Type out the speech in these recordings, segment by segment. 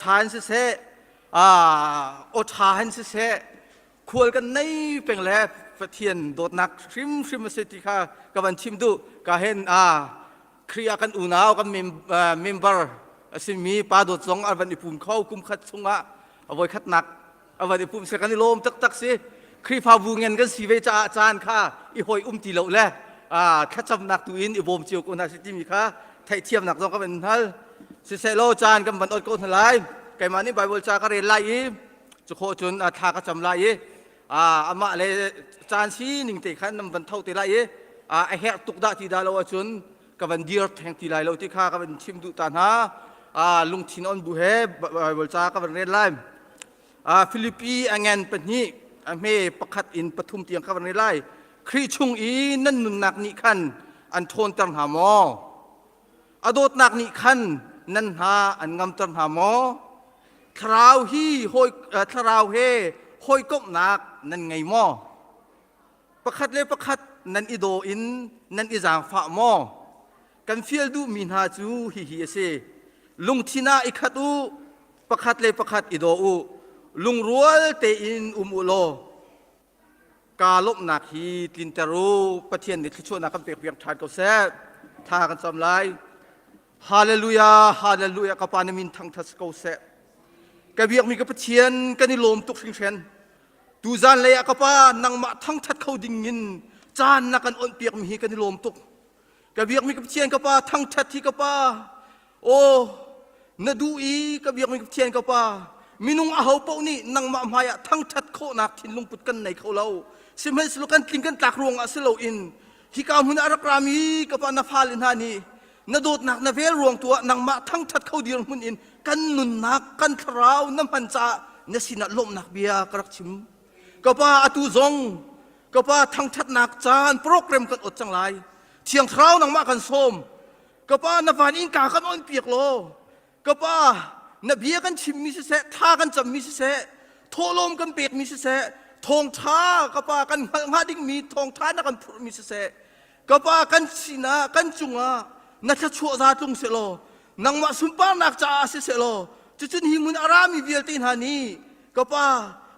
Ṭha in siseh, aw ṭha in siseh, khual kan nei peng le Pathian dawtnak hrimhrim a si ti kha ka van chim duh. Ka hen Khrih ah kan unau kan member a simi pa dawt zong a van i pum kho kum khat chungah a voikhatnak a van i pum se kan i lawm taktak si. Khrihfabu ngen kan si ve caah caan kha i hoi um ti lo le thlacamnak tu in i bawm cio ko hna si timi kha theihthiamnak zong ka van hngal. Siseh law caan kan van ot ko hna lai. Keimah nih Bible ca ka rel lai i cu khawh cun thla ka cam lai i amah le caan sining te khan nan van tho te lai i a herh tuk dah ti dah lo ahcun ka van dir theng ti lai lo ti kha ka van chim duh ta hna. Lungthin on bu he Bible ca ka van rel lai. Filipi a ngen pahnih a hme pakhat in pathum tiang ka van rel lai. Khrih chung i nan nunnak nih khan an ṭhawnter hna maw? A dawtnak nih khan nan hna an ngamter hna maw? Thlarau hi hawi thlarau he hawikomhnak nan ngei maw? Pakhat le pakhat nan i daw in nan i zaangfah maw? Kan fial duhmi hna cu hihi a si. Lungthin ah i khat u, pakhat le pakhat i daw u, lungrual tein um u law Kaa lawmhnak hi tlinter u. Pathian nih thluachuahnak kan pek piak ṭhan ko seh. Thla kan cam lai. Hallelujah, hallelujah, ka pa na min thangṭhat si ko seh. Ka biakmi ka Pathian kan i lawm tuk hringhran. Tuzan lei ah ka pa nangmah thangṭhat kho ding in caan na kan onh piakmi hi kan i lawm tuk. Ka biakmi ka Pathian ka pa thangṭhat hi ka pa Aw, na duh i ka biakmi Pathian ka Pa, minung aho paoh nih nangmah hmaiah thangṭhat khawhnak thinlung put kan nei kho lo. Sihmanhsehlaw kan tling kan tlak ruangah si loin hika hmun ah rak rami ka Pa na fale hna nih na dawtnak na vel ruang tu ah nangmah thangṭhat kho dirhmun in kan nunnak kan thlarau na hman caah na sinah lawmhnak bia ka rak chim. Ka Pa atu zong ka Pa thangṭhatnak caan program kan ot cang lai. Thiang Thlarau nangmah kan sawm. Ka pa na van innka kan on piak law ka pa na bia kan chimmi siseh thla kan cammi siseh thawhlawm kan pekmi siseh thawngṭha ka pa kan hngalh hnga dingmi thawngṭha na kan phurhmi siseh ka pa kan sinah kan cungah na thluachuah za tlung sehlaw nangmah sunparnak caah si sehlaw cucun hi hmun a rami vialte hna nih ka pa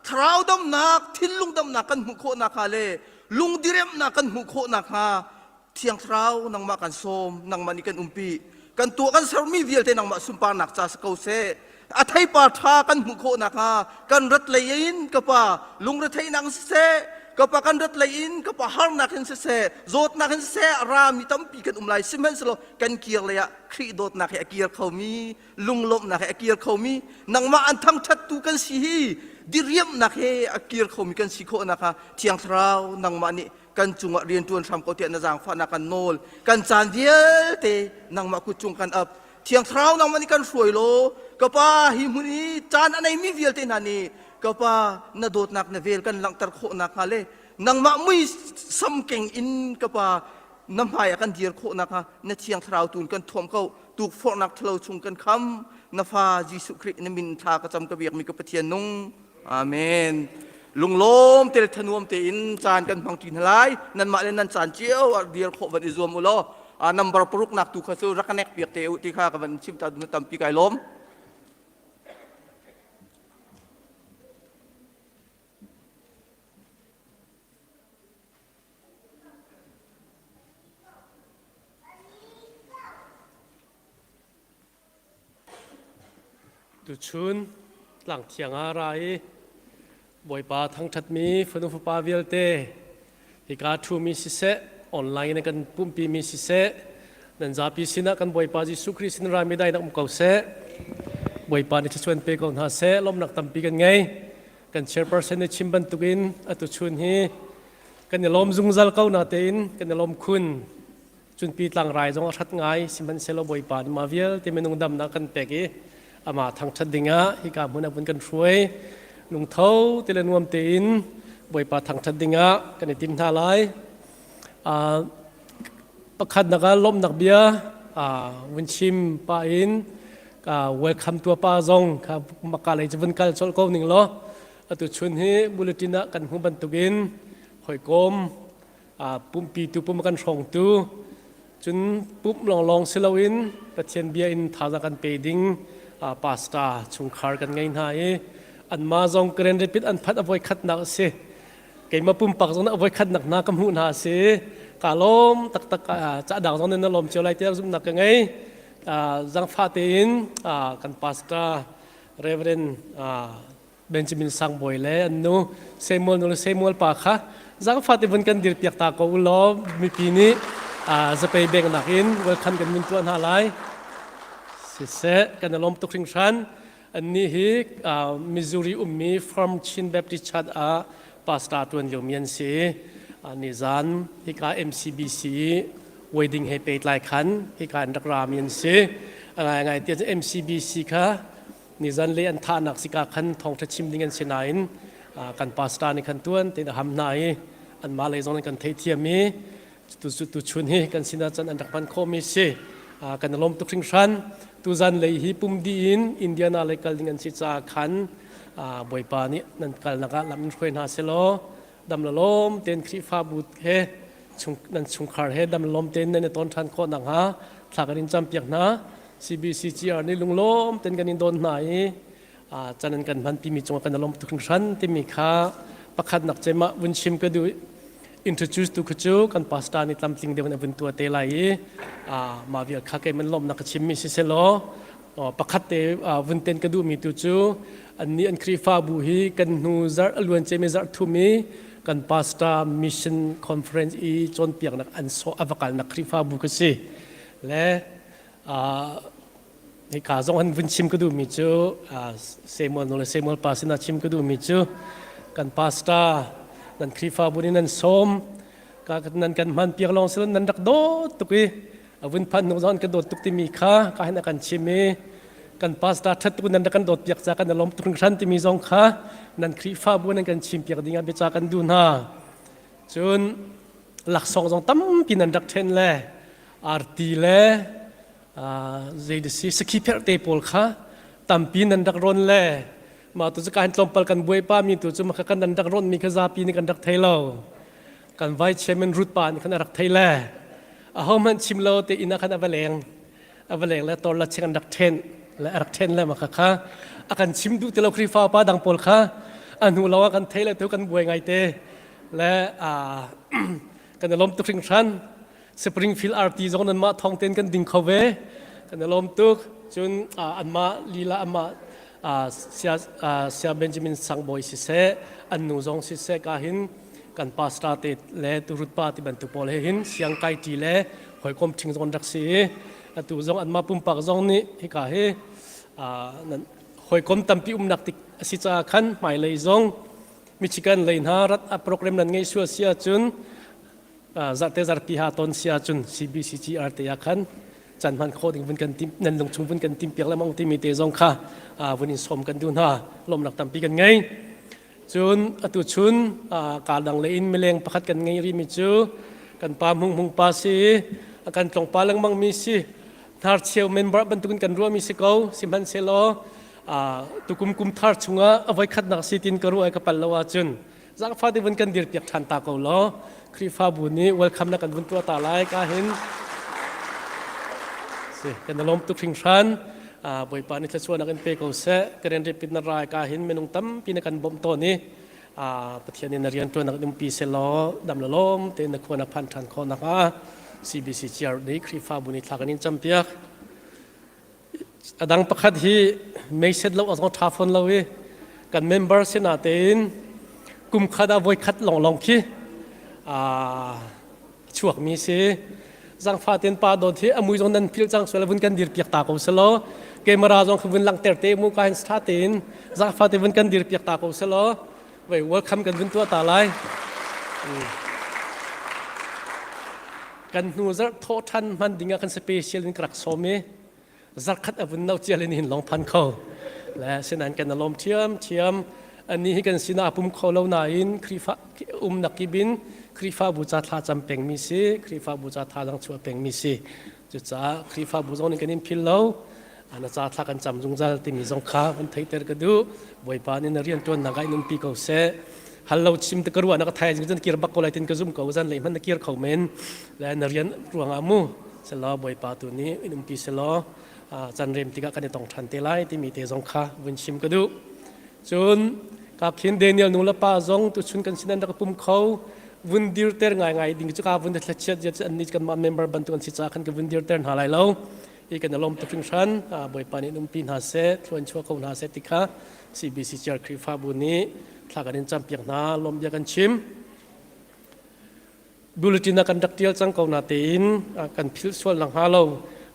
thlarau damnak thinlung damnak kan hmuh khawh nakhnga le lungdiremnak kan hmuh khawh nakhnga Thiang Thlarau nangmah kan sawm, nangmah nih kan umpi. Kan tuah kan sermi vialte nangmah sunparnak ca si ko seh. A theipar ṭha kan hmuh khawh nakhnga kan rat lei in ka pa lungretheihnak in siseh, ka pa kan rat lei in ka pa harnak in siseh, zawtnak in siseh a rami tampi kan um lai. Sihmanhsehlaw kan kir lei ah Khrih dawtnak he a kir khomi, lunglawmhnak he a kir khomi, nangmah an thangṭhattu kan si hi diriamhnak he a kir khomi kan si khawh nakhnga Thiang Thlarau nangmah nih kan cungah rian ṭuan hram ko tiah na zaangfahnak kan nawl kan caan vialte nangmah kut cung kan ap thiang thlarau nangmah nih kan hruai law ka pa hi hmun i caan a neimi vialte hna nih ka pa na dawtnak na vel kan langhter khawh nakhnga le nangmah mui sam keng in ka pa na hmai ah kan dir khawh nakhnga na thiang thlarau tun kan thuam ko tukforhnak ṭhalo chung kan kham na fa Jesuh Khrih na min thla ka cam ka biakmi ka Pathian nung Amen. Lunglawm te le thanuam tein caan kan hmang ṭi hna lai. Nanmah le nan caan cio ah dir khawh van i zuam u law number paruk nak tu kha cu rak ka nek piak te u ti kha ka van chim ta tampi kai lawm. Tuchun tlangthiang ah ra i Bawipa thangṭhatmi fanu fapa vialte hika ṭhumi siseh online in kan pumhpimi siseh nan zapi sinah kan Bawipa Jesuh Khrih sin rami dainak um ko seh. Bawipa nih thluachuan pe ko hna seh lawmhnak tampi kan ngei. Kan chairperson nih chim bantukin atu chun hi kan i lawm zungzal ko natein kan i lawm khun. Cunpi tlangrai zong a hrat ngai sihmanhsehlaw Bawipa nih mah vialte minung damnak kan pek i amah thangṭhat dingah hika hmun ah vun kan hruai lungtho te le nuam tein Bawipa thangṭhat dingah kan i tim hna lai pakhatnak ah lawmhnak bia vun chim pah in welcome tua pa zong kha maka lei cu vun kal colh ko ning law atu chun hi bulletin ah kan hmuh bantukin hawikom pumpi tu pum kan hrawngtu cun pumh lawnglawng si loin Pathian bia in thazaang kan pe ding Pastor chungkhar kan ngei hna i anmah zong Grand Rapid an phanh a voi khatnak a si. Keimah pumpak zong a voi khatnak hna ka hmuh hna a si. Ka lawm taktak ca dang zong nan lawm cio lai tiah zumhnak ka ngei. Zangfah tein kan pastor Reverend Benjamin Sangbawi le an nu Samuel nu le Samuel pa kha zangfah te vun kan dir piak ta ko u law mipi nih zapei bengnak in welcome kan vun tuah hna lai. Siseh kan i lawm tuk hringhran. Annih hi Missouri ummi Firm Chin Baptist Church ah pastor tuan liomi an si. Nizan hika MCBC wedding he pehtlai khan hika an rak rami an si. A ngaingai tiah MCBC kha nizan le an thahnak sika khan thawngṭha chim ding an si nain kan pastor nih khan tuan tein a ham hna i anmah lei zong nih kan theithiam i tuchun hi kan sinah cun an rak hman khawhmi si. Kan i lawm tuk hringhran. Tuzan lei hi pum dih in Indiana lei kal ding an si caah khan Bawipa nih nan kalnak ah lam in hruai hna selaw dam la lawm tein Khrihfabu he nan chungkhar he dam lawm tein nan i ton ṭhan khawh nakhnga thla kan in campiak hna. CBCGR nih lunglawm tein kan in don hna i can an kan hmanpimi cungah kan i lawm tuk hringhran timi kha pakhatnak cem ah vun chim ka duh. Introduce tu kha cu kan pastor nih tlamtling deuh in a vun tuah te lai i mah vial kha kei man lawmhnak ka chimmi si selaw pakhat te vun ten ka duhmi tu cu annih an Khrihfabu hi kan hnu zarh a luan cemi zarh thum i kan pastor mission conference i cawnpiaknak an sawh a va kalnak Khrihfabu ka si le hika zong han vun chim ka duhmi cu Samuel nu le Samuel pa sinah chim ka duhmi cu kan pastor nan Khrihfabu nih nan sawm ka nan kan hman piak lawng si nan rak dawt tuk i a vun phan hnu zong kan dawt tuk timi kha ka hin a kan chim i kan pastor that tuk nan rak kan dawt piak ca kan lawm tuk hringhran timi zong kha nan Khrihfabu nan kan chim piak ding ah biaca kan duh hna. Cun laksawng zong tampi nan rak ṭhen le arti le zeidasi sakhi pherh te pawl kha tampi nan rak rawn le mah tu cu ka hin tlawmpal kan buaipa mi tu cu maka kan nan rak rawn mi kha zapi nih kan rak thei lo. Kan vice chairman Ruth pa nih khan a rak thei le aho hmanh chim lo te inn ah khan a va leng a va leng le tor la cheng an rak then le a rak then le maka kha a kan chim duh ti lo. Khrihfa pa dang pawl kha a hnu lo ah kan thei le tu kan buai ngai te le kan i lawm tuk hringhran. Springfield RT zong nan mah thong ten kan ding kho ve, kan i lawm tuk. Cun anmah lila amah sia sia Benjamin Sangbawi siseh, an nu zong siseh, ka hin kan pastor te le turut pa ti bantuk pawl he hin siang kai ṭi le hawikom ṭhing zong rak si i atu zong anmah pumpak zong nih hika hi nan hawikom tampi umnak tik a si caah khan hmailei zong Michigan lei hna rat a program nan ngei sual si ahcun zarte zarpi ha ton si ahcun CBCGR te ah khan can hman khawh ding vun kan tim nan lung chung vun kan tim piak lemang timi te zong kha vun in som kan duh hna. Lawmnak tampi kan ngei. Cun atu chun ka dang le in mileng pakhat kan ngei rimi cu kan pa Hmung Hmung pa si, a kan tlong pa lengmang mi si, hnarcheu member bantukin kan ruahmi si ko. Sihmanhsehlaw tukum kum thar chungah a voikhatnak si tin ka ruah i ka pal lo ahcun zaangfah te vun kan dir piak ṭhan ta ko law Khrihfabu nih welcome na kan vun tuah ta lai ka hin si. Kan i lawm tuk hringhran. Bawipa nih thluachuahnak in pe ko seh. Kan ripit na rai ka hin minung tampi na kan bawmh tawn i Pathian in na rian ṭuan nak umpi selaw dam la lawm tein na khua na phan ṭhan khawh nak ah CBC CR nih Khrihfabu nih thla kan in campiak. A dang pakhat hi meiset lo a zong ṭha fawn lo i kan member sinah tein kum khat ah voi khat lawnglawng khi a chuakmi si. Zangfa ten pa dawt hi a mui zong nan phil cang sual vun kan dir piak ta ko selaw camera zong kha vun langhter te mu ka hin tha tein zangfa te vun kan dir piak ta ko selaw vei welcome kan vun tuah ta lai. Kan hnu zarh thawh ṭhan hman ding ah kan special in ka rak sawm i zarkhat a vun no cial in hin long phan kho le sinan kan alawm ṭhiam ṭhiam. Ani hi kan sinah pum kho lo nain Khrihfa umnak kibin Khrihfabu ca thla cam pengmi si, Khrihfabu ca tha dang chuah pengmi si. Cucaah Khrihfabu zong nih kan in phil lo, na ca thla kan cam zungzal timi zong kha van theihter ka duh. Bawipa nih na rian ṭuannak ah in umpi ko seh. Hal lo chim te ka ruah na ka thai jing cun kir bak ko lai tin ka zum ko. Zan lei hman na kir kho men le na rian ruangah mu selaw Bawipa tu nih in umpi selaw. Can rem tikah kan i tong ṭhan te lai timi te zong kha vun chim ka duh. Cun ka khin Daniel nu le pa zong tuchun kan sin an rak pum kho vun dirter ngaingai ding cu ka vun thlachiat zia cu annih kanmah member bantuk an si caah khan ka vun dirter hna lai lo. I kan i lawm tuk hringhran. Bawipa nih umpi hna seh, thluan chuah ko hna seh ti kha CBC Chair Khrihfabu nih thla kan in campiak hna, lawm bia kan chim. Bulletin ah kan rak ṭial cang ko natein kan philh sual nak hnga lo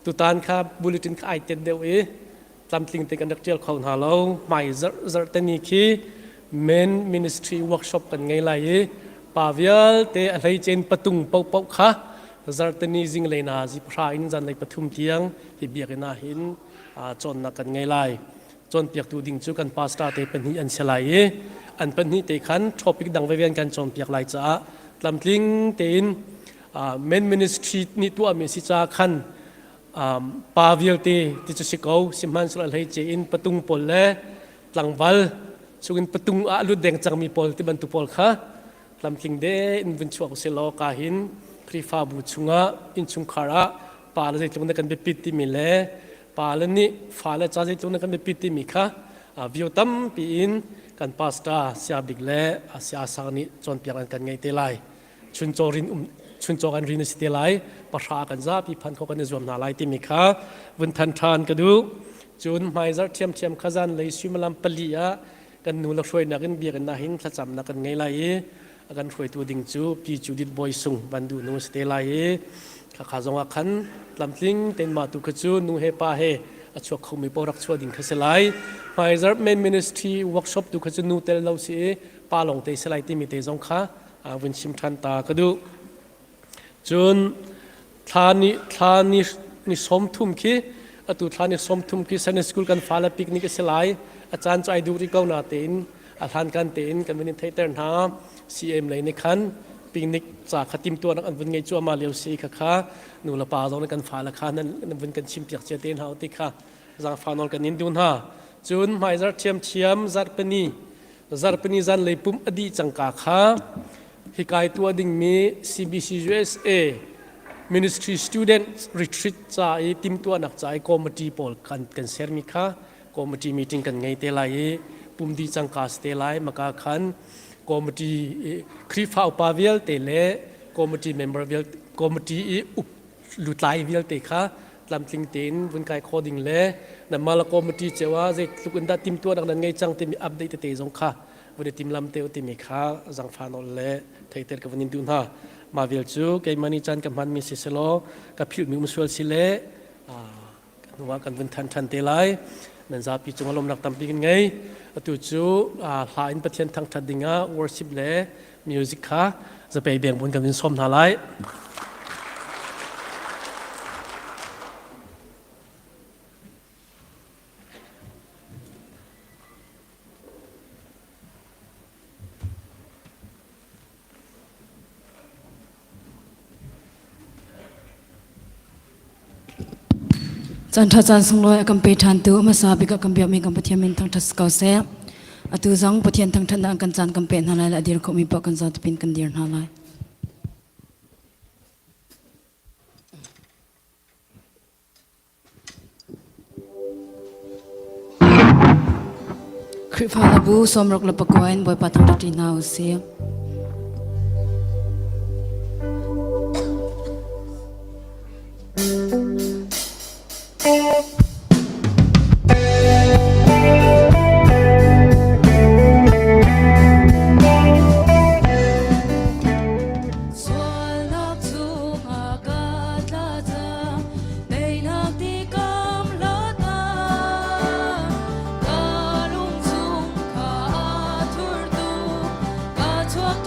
tutan kha bulletin kha ai tet deuh i tlamtling te kan rak ṭial kho hna lo. Hmai zarh zarh te ni khi men ministry workshop kan ngei lai i pa vialte a hleicen patung paohpaoh kha zarhteni zinglei na zi pahra in zanlei pathum tiang hi biakinn ah hin cawnnak kan ngei lai. Cawnpiaktu ding cu kan pastor te pahnih an si lai i an pahnih te khan topic dang veve an kan cawnpiak lai caah tlamtling tein men ministry nih tuahmi si caah khan pa vialte ti cu si ko sihmanhsehlaw hlei ce in patung pawl le tlangval chungin patung ah lut deng cangmi pawl ti bantuk pawl kha tlamtling de in vun chuak usih law ka hin Khrihfabu chungah innchungkhar ah pa le zeitluk na kan biapit timi le pale nih fale ca zeitluk na kan biapit timi kha view tampi in kan pastor Sia Bik le Sia Sang nih cawnpiak an kan ngei te lai. Chuncaw rin um chuncaw kan rin a si te lai. Pahra kan zapi phan kho kan i zuam hna lai timi kha vun than ṭhan ka duh. Cun hmaizarh ṭhiamṭhiam kha zan lei suimilam pali ah kan nu le hruainak in biakinn ah hin thlacamnak kan ngei lai i a kan hruaitu ding cu Pi Judith Bawi Sung van duh nu si te lai i khakha zong ah khan tlamtling tein mah tu kha cu nu he pa he a chuak khomi paoh rak chuah ding kha si lai. Hmaizarh main ministry workshop tu kha cu nu tel lo si i pa lawng te si lai timi te zong kha vun chim ṭhan ta ka duh. Cun thla ni thla ni ni 30 khi atu thla ni 30 khi Sunday school kan fale picnic a si lai. A caan cu ai duh rih ko na tein a hlankan tein kan vun in theihter hna. CM lei nih khan picnic ca kha timtuahnak an vun ngei cuahmah lio si kha kha nu le pa zong nih kan fale kha nan vun kan chimpiak cia te hna u ti kha zaangfah nawl kan in duh hna. Cun hmaizarh ṭhiamṭhiam zarhpini zarhpini zanlei pumh a dih cangka kha hikai tuah dingmi CBC USA Ministry Student Retreat ca i timtuahnak ca i committee pawl kan kan sermi kha committee meeting kan ngei te lai i pum dih cangka si te lai. Maka khan committee Khrihfa upa vialte le committee member vialte, committee i up lutlai vialte kha tlamtling tein vun kai kho ding le nanmah le committee cio ah zeitluk in dah timtuahnak nan ngei cang timi update tete zong kha vun i timlam te u timi kha zangfa nawl le theiter ka vun in duh hna. Mah vial cu keimah nih caan ka hmanmi si selaw ka philhmi um sual si le hnuah kan vun than than te lai. Nan zapi cung lawmnak tampi kan ngei. Atu cu hla in Pathian thangthat dingah worship le music kha zapei beng bun kan vun sawm hna lai. Caan ṭha caan sunglawi a kan pe ṭhantu a hmasa bik ah kan biakmi kan Pathian min thangṭhat si ko seh. Atu zong Pathian thangṭhatnak kan caan kan pek hna lai le a dir khawhmi paoh kan zatipin kan dir hna lai. Khrihfabu sawmruk le pakua in Bawipa thangṭhat ṭi hna u sih. Sualnak chungah ka tla cang, teinak ti kam lot ah. Ka lung chung kha a thurtu, ka chuak.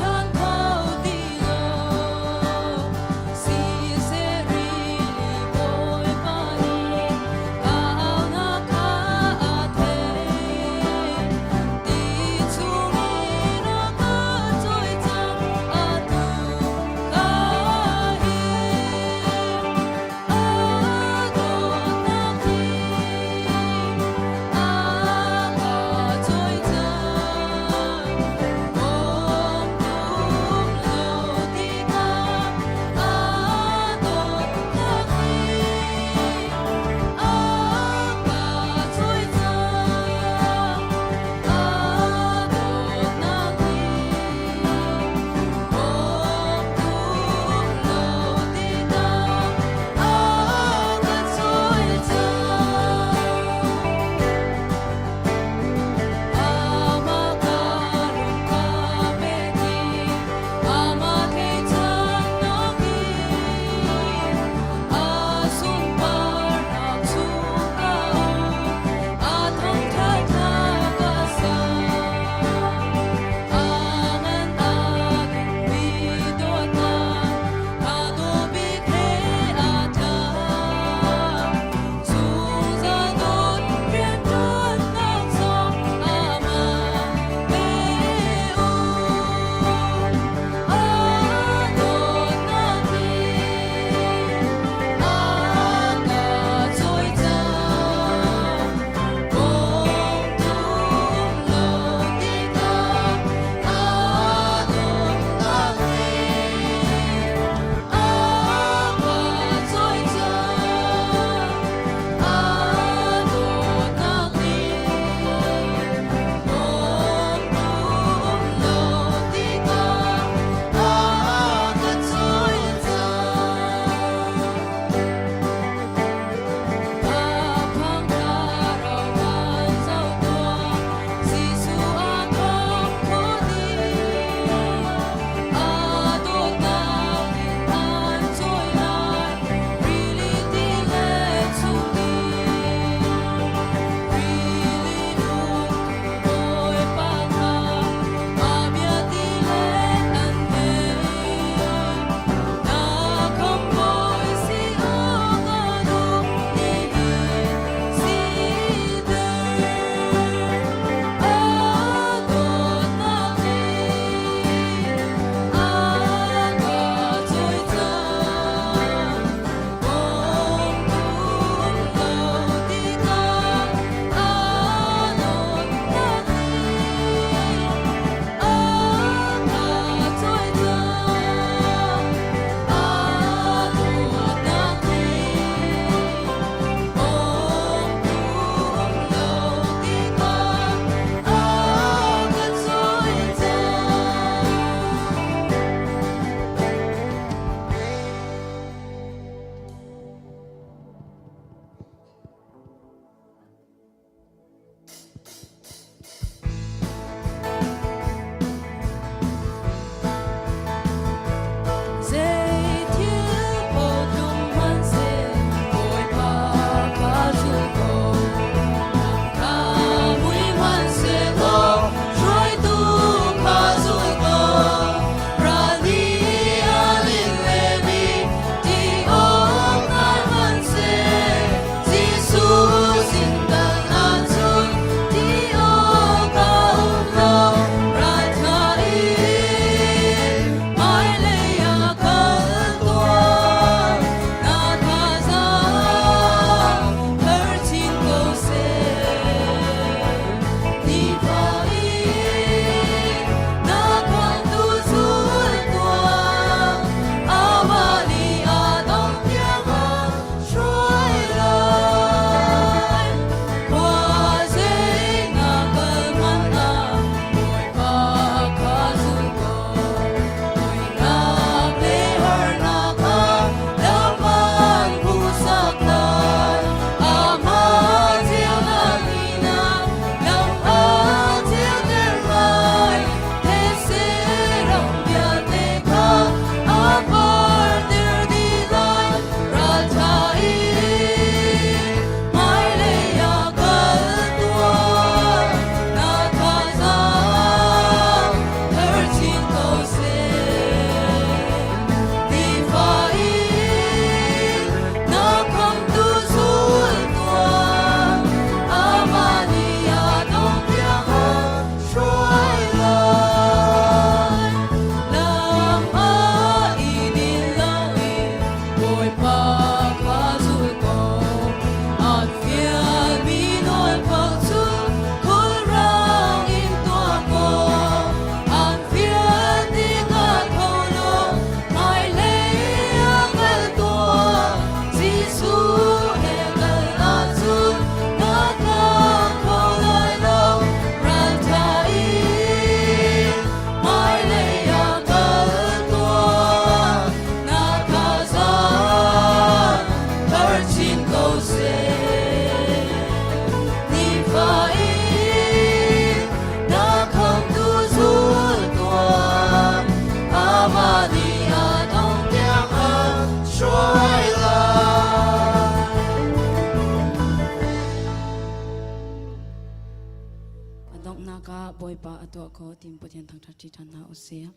donghnak ah Bawipa a tuah kho tin Pathian thangṭhat ṭi ṭhan hna usih.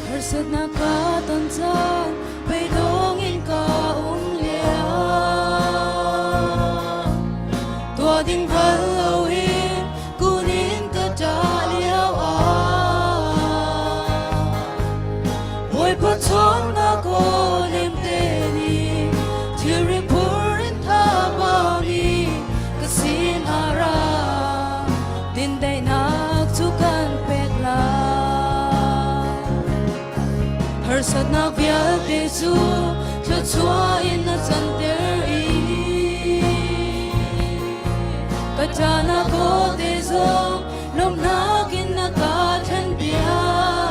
Harsatnak ka ton caan beidong in ka um lio Tuah ding hngal loin kun in ka ṭah lio ah Bawipa ṭhawnnak aw lemte nih thilri phur in thabaumi ka sin a ra Dindaihnak cu kan pek lai. Harsatnak vialte cu thluachuah in na canter i ka ṭahnak kawlte zong lawmhnak in na ka ṭhenpiak.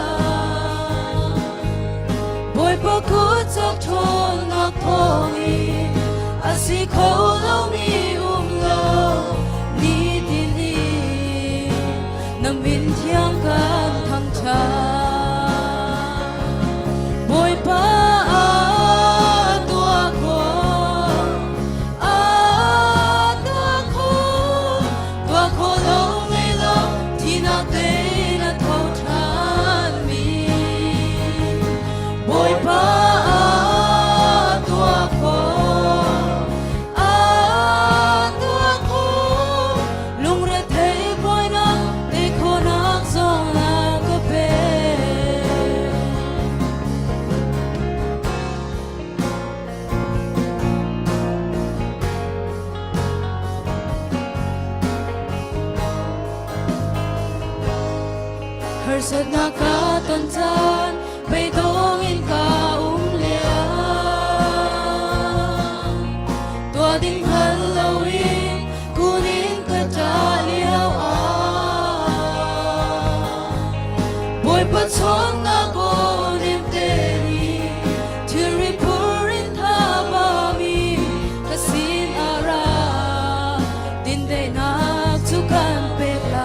Bawipa kut cak ṭhawnnak thawngin a si kho lomi um lo nitin i na min thiang kan thangṭhat. Bawipa a tuah khawh, a tuah khawh, tuah khawh lo ngei lo thihnak tein a tho ṭhanmi. Bawipa a tuah khawh, a tuah khawh, lungrethei buainak tei khawhnak zong a ka pek. Harsatnak ka ton caan beidong in ka um lio tuah ding hngal loin kun in ka ṭah lio ah Bawipa chawnnak aw nemte nih thilri phur in thabami ka sin a ra dindaihnak cu kan pek lai.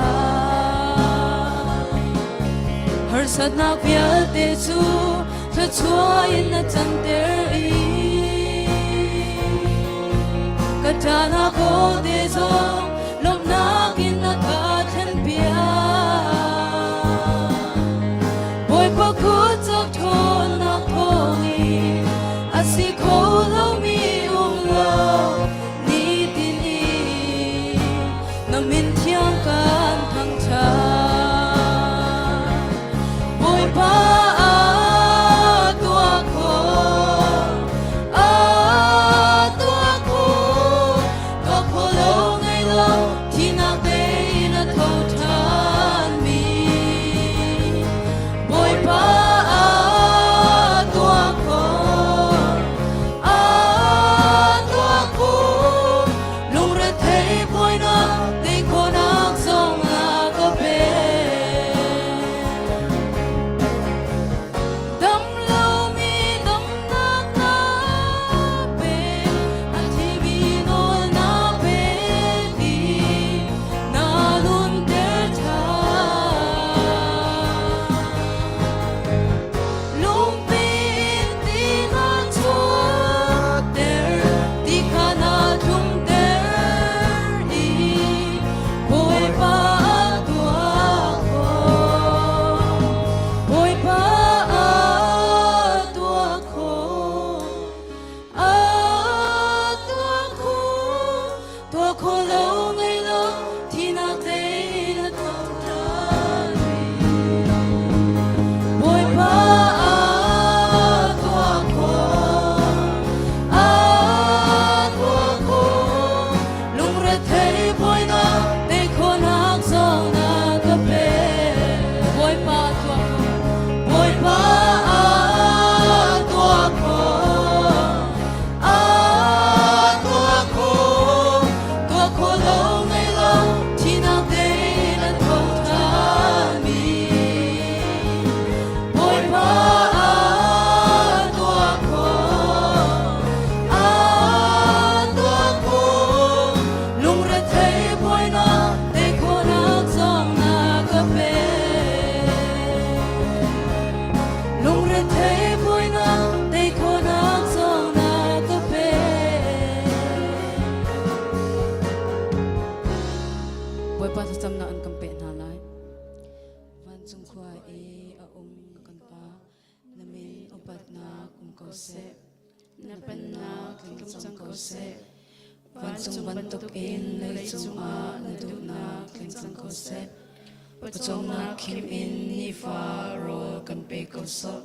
Harsatnak vialte cu thluachuah in na canter i ka ṭahnak kawlte zong lawmhnak in na ka thlenpiak. Bawipa kut cak ṭhawnnak thawngin a si kho lomi um lo nitin i na min thiang kan thangṭhat. Bawipa a tuah khawh, a tuah khawh, tuah khawh lo ngei lo thihnak tein a tho ṭhanmi. Bawipa a tuah khawh, a tuah khawh, lungrethei buainak tei khawhnak. buainak tei khawhnak zong na ka pek. Lungrethei buainak tei khawhnak zong na ka pek. Bawipa thlacamnak an kan pek hna lai. Vancung khua i a um kan Pa, na min upatnak um ko seh. Na pennak tling cang ko seh. Vancung bantukin leicung ah na duhnak tling cang ko seh. Pawcawmnak khim in nifa rawl kan pe ko sawh.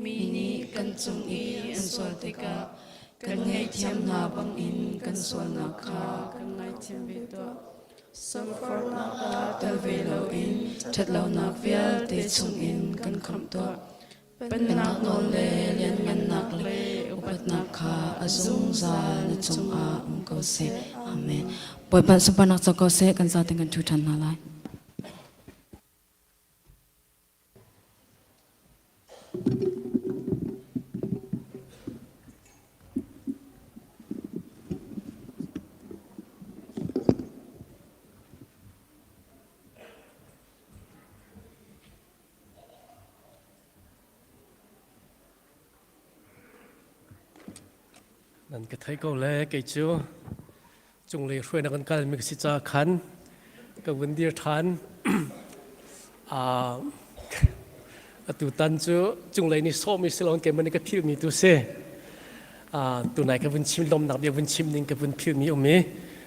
Mi nih kan cung i an sual tikah kan ngaihthiam hna bangin kan sualnak kha kan ngaithiam ve tuah. Sangfarnak ah tel ve loin ṭhatlonak vialte chungin kan khamh tuah. Pennak nawl le lianngannak le upatnak kha a zungzal na cungah um ko seh. Amen. Bawipa sunparnak co ko seh, kan zaten kan ṭhu ṭhan hna lai. Nan ka thei ko le kei cu cunglei hruainak kan kalmi ka si ca khan ka vun dir ṭhan. Atu tan cu cunglei nih sawhmi si loin keimah nih ka philhmi tu si. Tunai ka vun chim lawmnak bia vun chim ning ka vun philhmi um i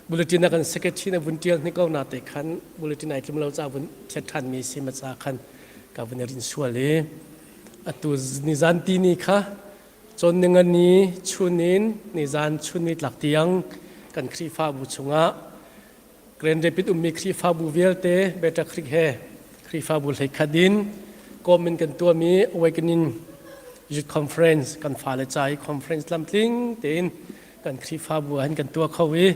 bulletin ah kan secretary na vun ṭial hni ko na te khan bulletin ai tlum lo ca vun thiat ṭhanmi si ma ca khan ka vun i rin sual i atu nizan ti ni kha Cawn ningani chun in nizan chun nitlak tiang kan Khrihfabu chungah Grand Rapids ummi Khrihfabu vialte Beta Creek he Khrihfabu hleikhat in kawm in kan tuahmi Awakening Youth Conference kan fale ca i conference tlamtling tein kan Khrihfabu ah hin kan tuah kho i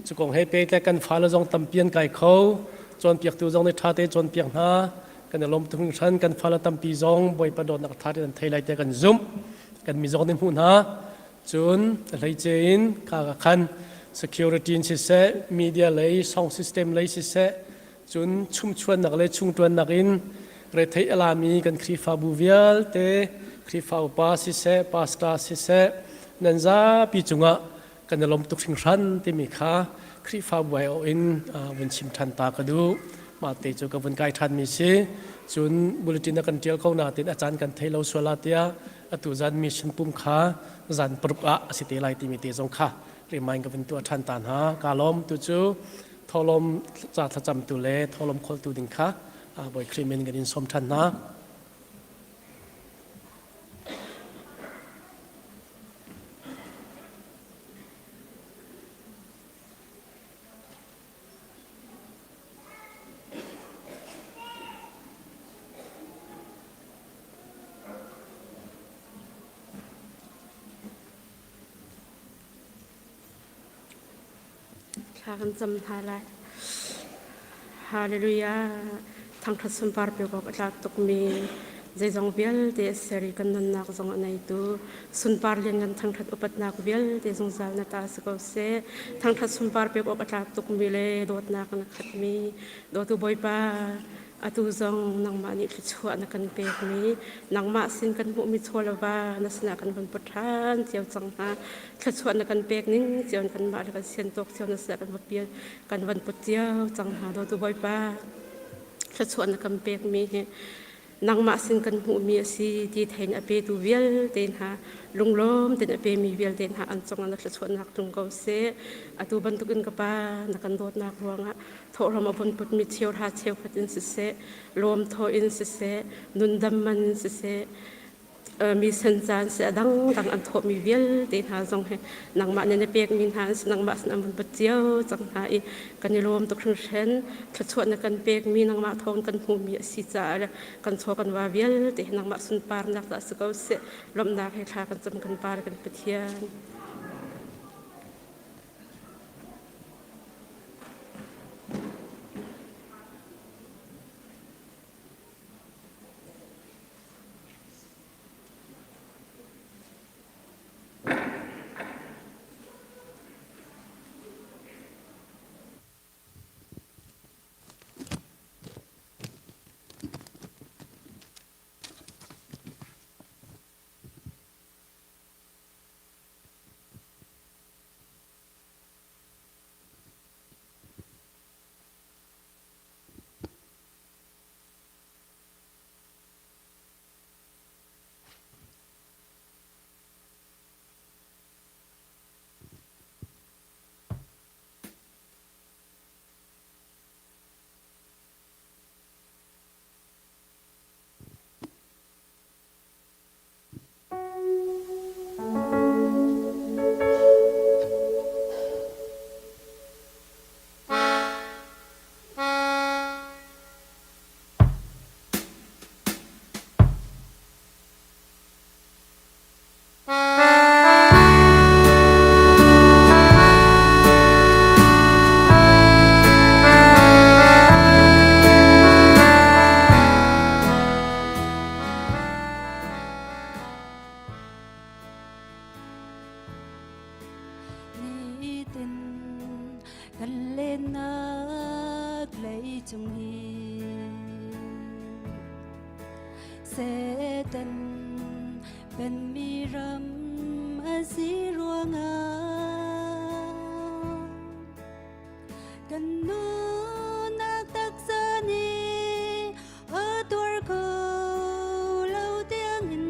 cu kong he pehtlai kan fale zong tampi an kai kho cawnpiaktu zong nih ṭha te cawnpiak hna kan i lawm tuk hringhran kan fale tampi zong Bawipa dawtnak ṭha tein an thei lai tiah kan zumh kan mi zong nih hmuh hna cun a hleice in kha ka khan security in siseh media lei song system lei siseh cun chumchuannak le chungṭuannak in rethei a lami kan Khrihfabu vialte Khrihfa upa siseh pastor siseh nan zapi cungah kan i lawm tuk hringhran timi kha Khrihfabu aiawh in vun chim ṭhan ta ka duh. Mah te cu ka vun kai ṭhanmi si. Cun bulletin a kan ṭial ko nain a caan kan thei lo sual ah tiah atu zan mission pum kha zan paruk ah a si te lai timi te zong kha remind ka vun tuah ṭhan ta hna. Kaa lawm tu cu tholom ca thlacamtu le tholom kholtu ding kha Bawi Khrih min kan in sawm ṭhan hna. Thla kan cam hna lai. Hallelujah. Thangṭhat sunpar pek awk a tlak tukmi zeizong vialte a ser i kan nunnak zong a neitu sunpar lianngan thangṭhat upatnak vialte zungzal na ta si ko seh. Thangṭhat sunpar pek awk a tlak tukmi le dawtnak na khatmi dawtu Bawipa Atu zong nangmah nih thluachuah na kan pekmi, nangmah sin kan hmuhmi chaw le va na sinah kan van put ṭhan cio cang hna. Thluachuah na kan pek ning cio in kanmah le kan sian tawk cio na sinah kan va pial kan van put cio cang hna. Dawtu Bawipa, thluachuah na kan pekmi hi nangmah sin kan hmuhmi a si ti thein a petu vialte hna lunglawm tein a pemi vialte hna an cungah na thluachuahnak tlung ko seh. Atu bantukin ka Pa na kan dawtnak ruangah thawhlawm a vun putmi cheuhra cheukhat in siseh, lawmthaw in siseh, nundam man in siseh, mi sen caan si a dangdang an thawhmi vialte hna zong hi nangmah nih na pekmi hna an si nangmah sin an vun put cio cang hna i kan i lawm tuk hringhran thluachuah na kan pekmi nangmah thawng kan hmuhmi a si caah le kan chaw kan va vialte hi nangmah sunparnak dah si ko seh lawmhnak he thla kan cam kan par kan Pathian. cung hi. Satan penmi ram a si ruangah kan nunnak taksa nih a tuar kho lo tiangin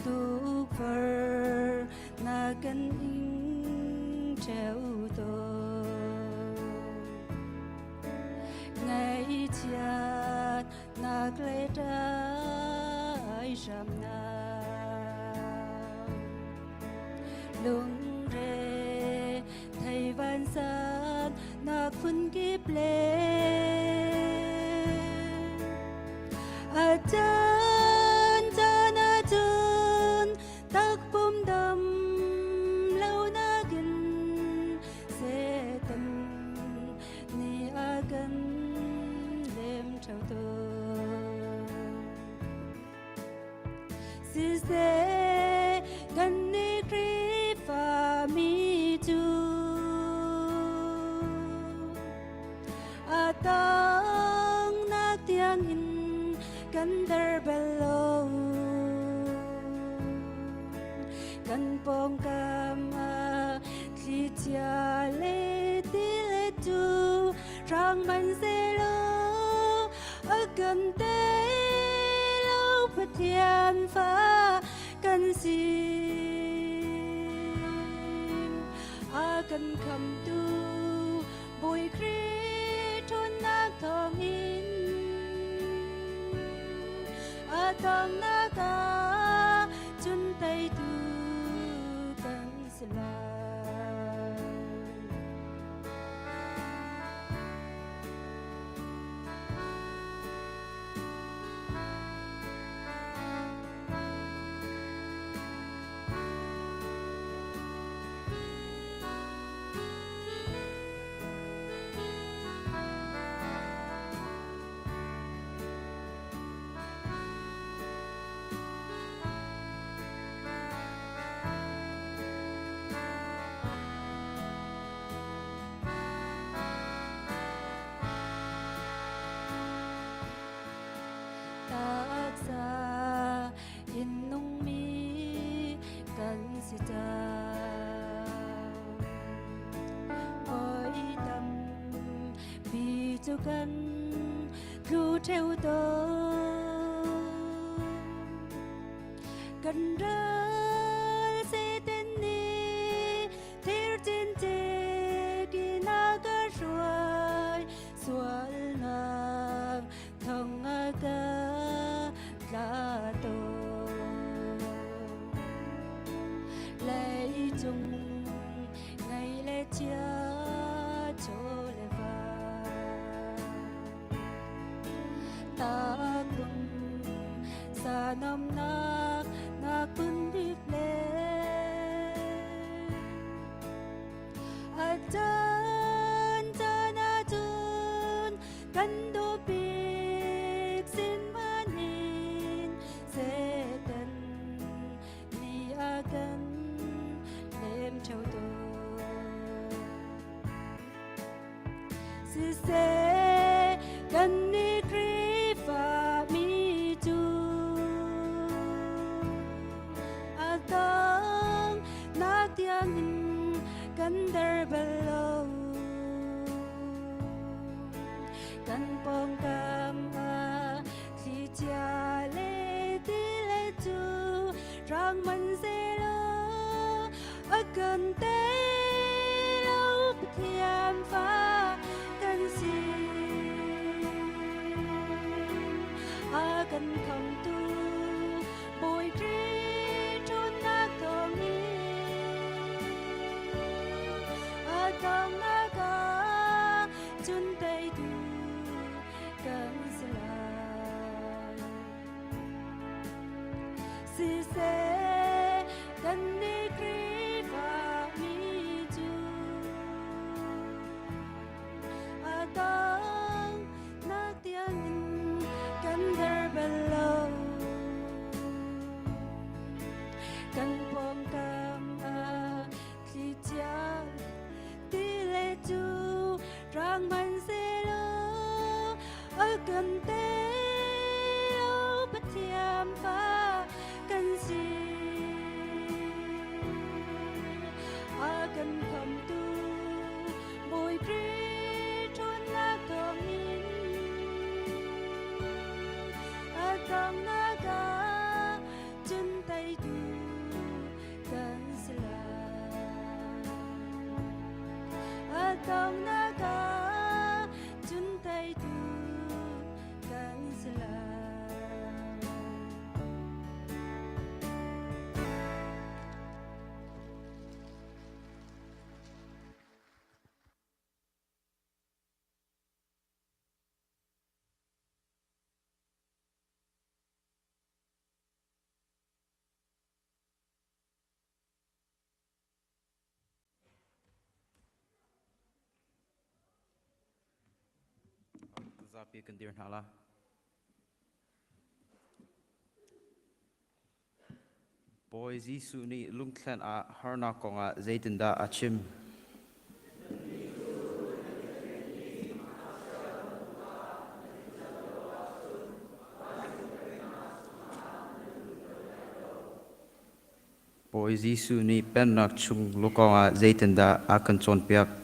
tukforh na kan ing ṭheo tawn. Ngaihchiat nak le ṭai hramnak lungre thei vansan nak phun kip le a caan caan ahcun takpum dam lo nakin Satan nih a kan lem ṭheo tawn. Siseh kan nih Khrihfami cu a tangnak tiangin kan der bal lo. Kan pawngkam ah thlichia le ti le cu hrang hmanhsehlaw a kan tei lo Pathian fa kan si. A kan khamtu Bawi Khrih ṭhawnnak thawngin a tongnak ah cun teitu kan si lai. Taksa in nungmi kan si cang. Oi tampi cu kan tlu ṭheo tawn. Kan ral Satan nih thir cincik in a ka hruai sualnak thong a ka tla tawn. Leicung ngei le chia chaw le va takung sanomnak na kun dip le a caan caan ahcun kan duh bik sin hmanhin Satan nih a kan lem ṭheo tawn. Siseh kan nih Khrihfami cu a tong nak tiangin kan der bal lo. Kan pawngkam ah thlichia le ti le cu rang hmanhsehlaw a kan tei lo Pathian fa kan si. A kan khamtu Bawi Khrih ṭhawnnak thawngin a tongnak ah cun teitu kan si lai. Siseh kan nih Khrihfami. kan te o Pathian fa kan si. A kan khamtu Bawi Khrih ṭhawnnak thawngin a donghnak ah cun teitu kan si lai. A donghnak ah cun teitu kan si lai. Zapi kan dir hna la. Bawi Jesuh nih lungthlen ah harnak kongah zeitindah a chim? Bawi Jesuh nih Pennak chung lukawng ah zeitindah a kan cawnpiak?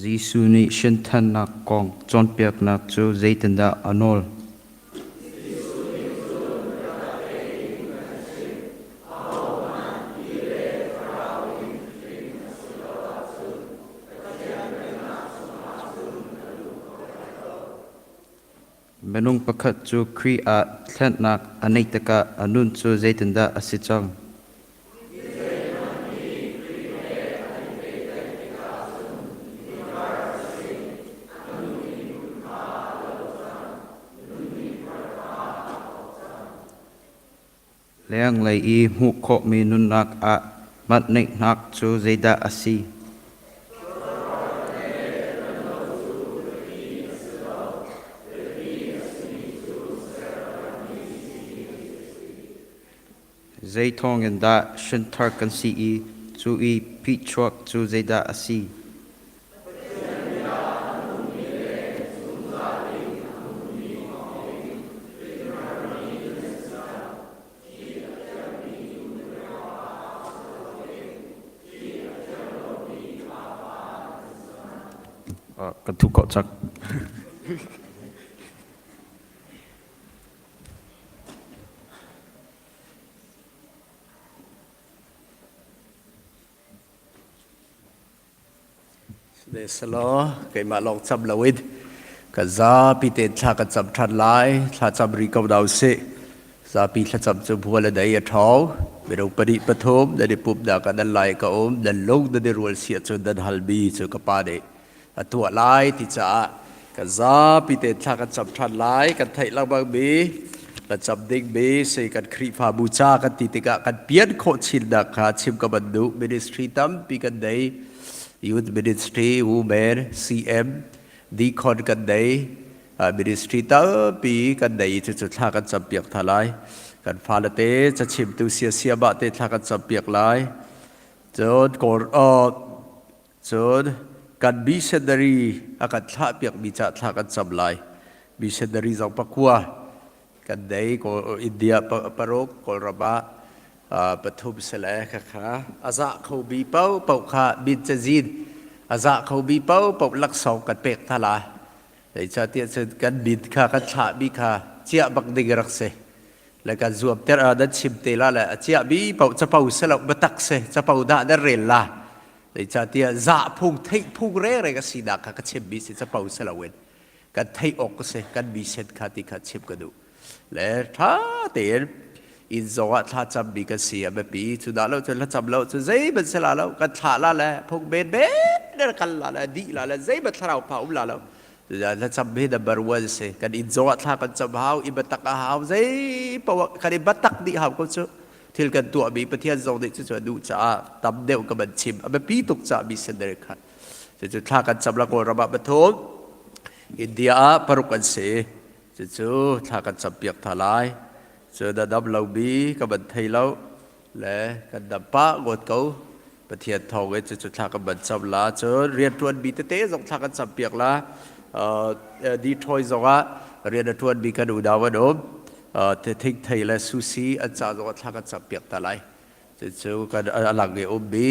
Jesuh nih hrinthannak kong cawnpiaknak cu zeitindah a nawl? Minung pakhat cu Khrih ah thlennak a neih tikah a nun cu zeitindah a si cang? Lenglei i hmuh khawhmi nunnak ah matneihnak cu zeidah a si? Zei thawngin dah hrinthar kan si i cu i phichuak cu zeidah a si? Kan thu ko cang. Sihmanhsehlaw keimah lawng cam loin kan zapi tein thla kan cam ṭhan lai. Thla cam rih ko hna usih. Zapi thlacam cu bual a dei a ṭhawng. Minung pahnih pathum nan i pumhnak ah nan lai ka um, nan lung nan i rual si ahcun nan halmi cu ka Pa nih a tuah lai ti caah kan zapi tein thla kan cam ṭhan lai. Kan theih lengmangmi kan cam dingmi si kan Khrihfabu ca kan ti tikah kan pian khawh chinnak kha chim ka van duh. Ministry tampi kan nei. Youth Ministry, Women, CM, Deacon kan nei. Ministry tampi kan nei i cucu thla kan campiak hna lai. Kan fale te cachimtu siasiamah te thla kan campiak lai. Cun Kawl Cun kan missionary a kan thlahpiakmi ca thla kan cam lai. Missionary zong pakua kan nei India paruk Kawlram ah pathum sile khakha a zah kho mi paohpaoh kha min cazin a zah kho mi paohpaoh laksawng kan pek hna lai. Zeicahtiah cun kan min kha kan thlahmi kha ciah bak ding rak si. Le kan zuamter ah nan chim te la le a ciahmi paoh capo si lo biatak si capo dah nan rel la. Zeicahtiah zahphung theihphung rere ka sinak kha ka chimmi si capo si loin kan theih awk ka si kan mi sen kha ti kha chim ka duh. Le ṭha tein inn zongah thla cammi kan si a biapi. Cu dah lo cun thlacam lo cu zeihmanh si la lo kan thlah la le phung men men kal la le dih la le zeihmanh thlarau pha um la lo. Thlacam hi number one si. Kan inn zongah thla kan cam hau, i biatak a hau, zei poah kan i biatak dih hau ko cu. Thil kan tuahmi Pathian zong nih cucu a duh caah tam deuh ka van chim. A biapi tuk caah missionary kha. Cucu thla kan cam la Kawlram ah pathum, India ah paruk an si. Cucu thla kan campiak hna lai. Cu na dam lomi ka ban thei lo le kan dam pah ngawt ko. Pathian thawng in cucu thla kan ban cam la. Cun rianṭuanmi tete zong thla kan campiak la. Detroit zongah rian a ṭuanmi kan unau an um. Thingthei le sushi an ca zongah thla kan campiak hna lai. Cucu kan a lang i ummi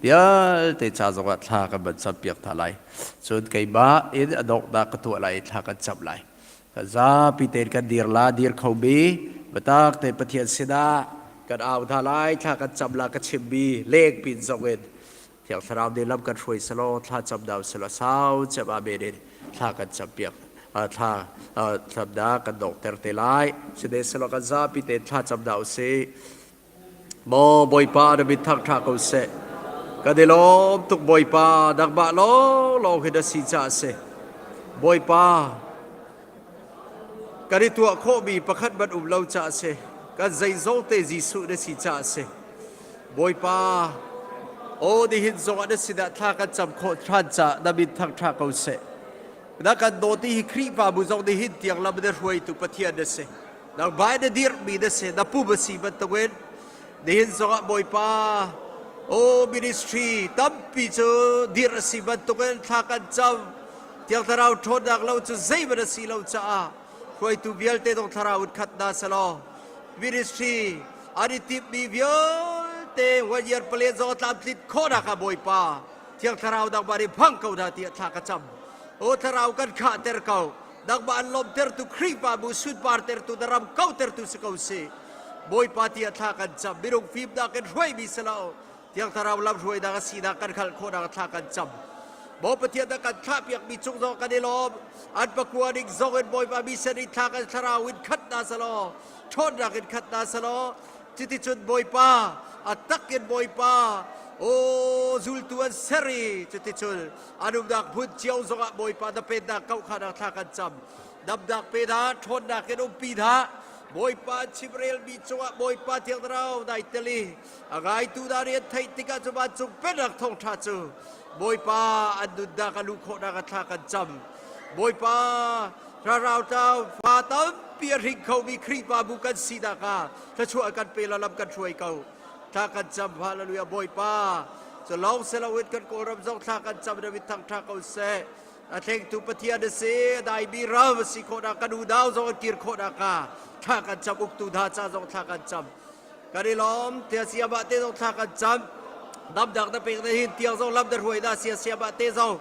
vialte ca zongah thla kan van campiak hna lai. Cun keimah in a donghnak ka tuah lai i thla kan cam lai. Kan zapi tein kan dir la, dir khomi biatak tein Pathian sinah kan au hna lai, thla kan cam la, ka chimmi leng pin zong in Thiang Thlarau nih lam kan hruai selaw thla cam dau selaw sau cem amen in thla kan campiak thla thlapnak kan donghter te lai. Sihmanhsehlaw kan zapi tein thla cam hna usih. Maw Bawipa na min thangṭha ko seh. Kan i lawm tuk Bawipa, nangmah lawnglawng hi na si caah a si. Bawipa, kan i tuah khawhmi pakhat hmanh um lo caah a si. Kan zeizong te Jesuh na si caah a si. Bawipa, aw nihin zongah na sinah thla kan cam khawh ṭhan caah na min thangṭha ko seh. Na kan dawt i hi Khrihfabu zong nihin tiang lam na hruaitu Pathian na si. Nangmah na dirhmi na si, na pum a si bantukin nihin zongah Bawipa o ministry tampi cu dirh a si bantukin thla kan cam. Thiang Thlarau ṭhawnnak lo cu zeihmanh a si lo caah hruaitu vialte zong thlarau in khat hna selaw ministry an i timhmi vialte one year plan zong a tlamtlin khawhnak ah Bawipa Thiang Thlarau nangmah nih hmang ko hna tiah thla ka cam. O Thlarau kan khahter ko. Nangmah an lawmtertu Khrihfabu sunpartertu na ram kautertu si ko si. Bawipa tiah thla kan cam. Minung fimnak in hruaimi si lo. Thiang Thlarau lam hruainak a sinak kan hngalh khawhnak thla kan cam. Maw Pathian na kan thlahpiakmi cung zong kan i lawm. An pakua ning zong in Bawipa mi sen in thla kan thlarau in khat hna selaw, ṭhawnnak in khat hna selaw, cuticun Bawipa a tak in Bawipa o zultu an ser i cuticun An umnak hmun cio zongah Bawipa na pennak kauh kha thla kan cam. Damnak pe hna, ṭhawnnak in umpi hna. Bawipa chimrelmi cungah Bawipa Thiang Thlarau nai tel i a ngaitu hna nih an theih tikah cu vancung pennak thawngṭha cu Bawipa an nunnak a luh khawhnak a thla kan cam. Bawipa thlarau tlau fa tampi a hring khomi Khrihfabu kan sinak ah thluachuah kan pe la lam kan hruai ko. Thla kan cam hallelujah Bawipa cu lawng si loin kan Kawlram zong thla kan cam na mit thangṭha ko seh a thlengtu Pathian a si a daimi ram a si khawhnak kan unau zong an kir khawhnak hnga thla kan cam uktu hna ca zong thla kan cam kan i lawm tia siamah te zong thla kan cam damnak na pek na hin tiang zong lam na hruai na sia siamah te zong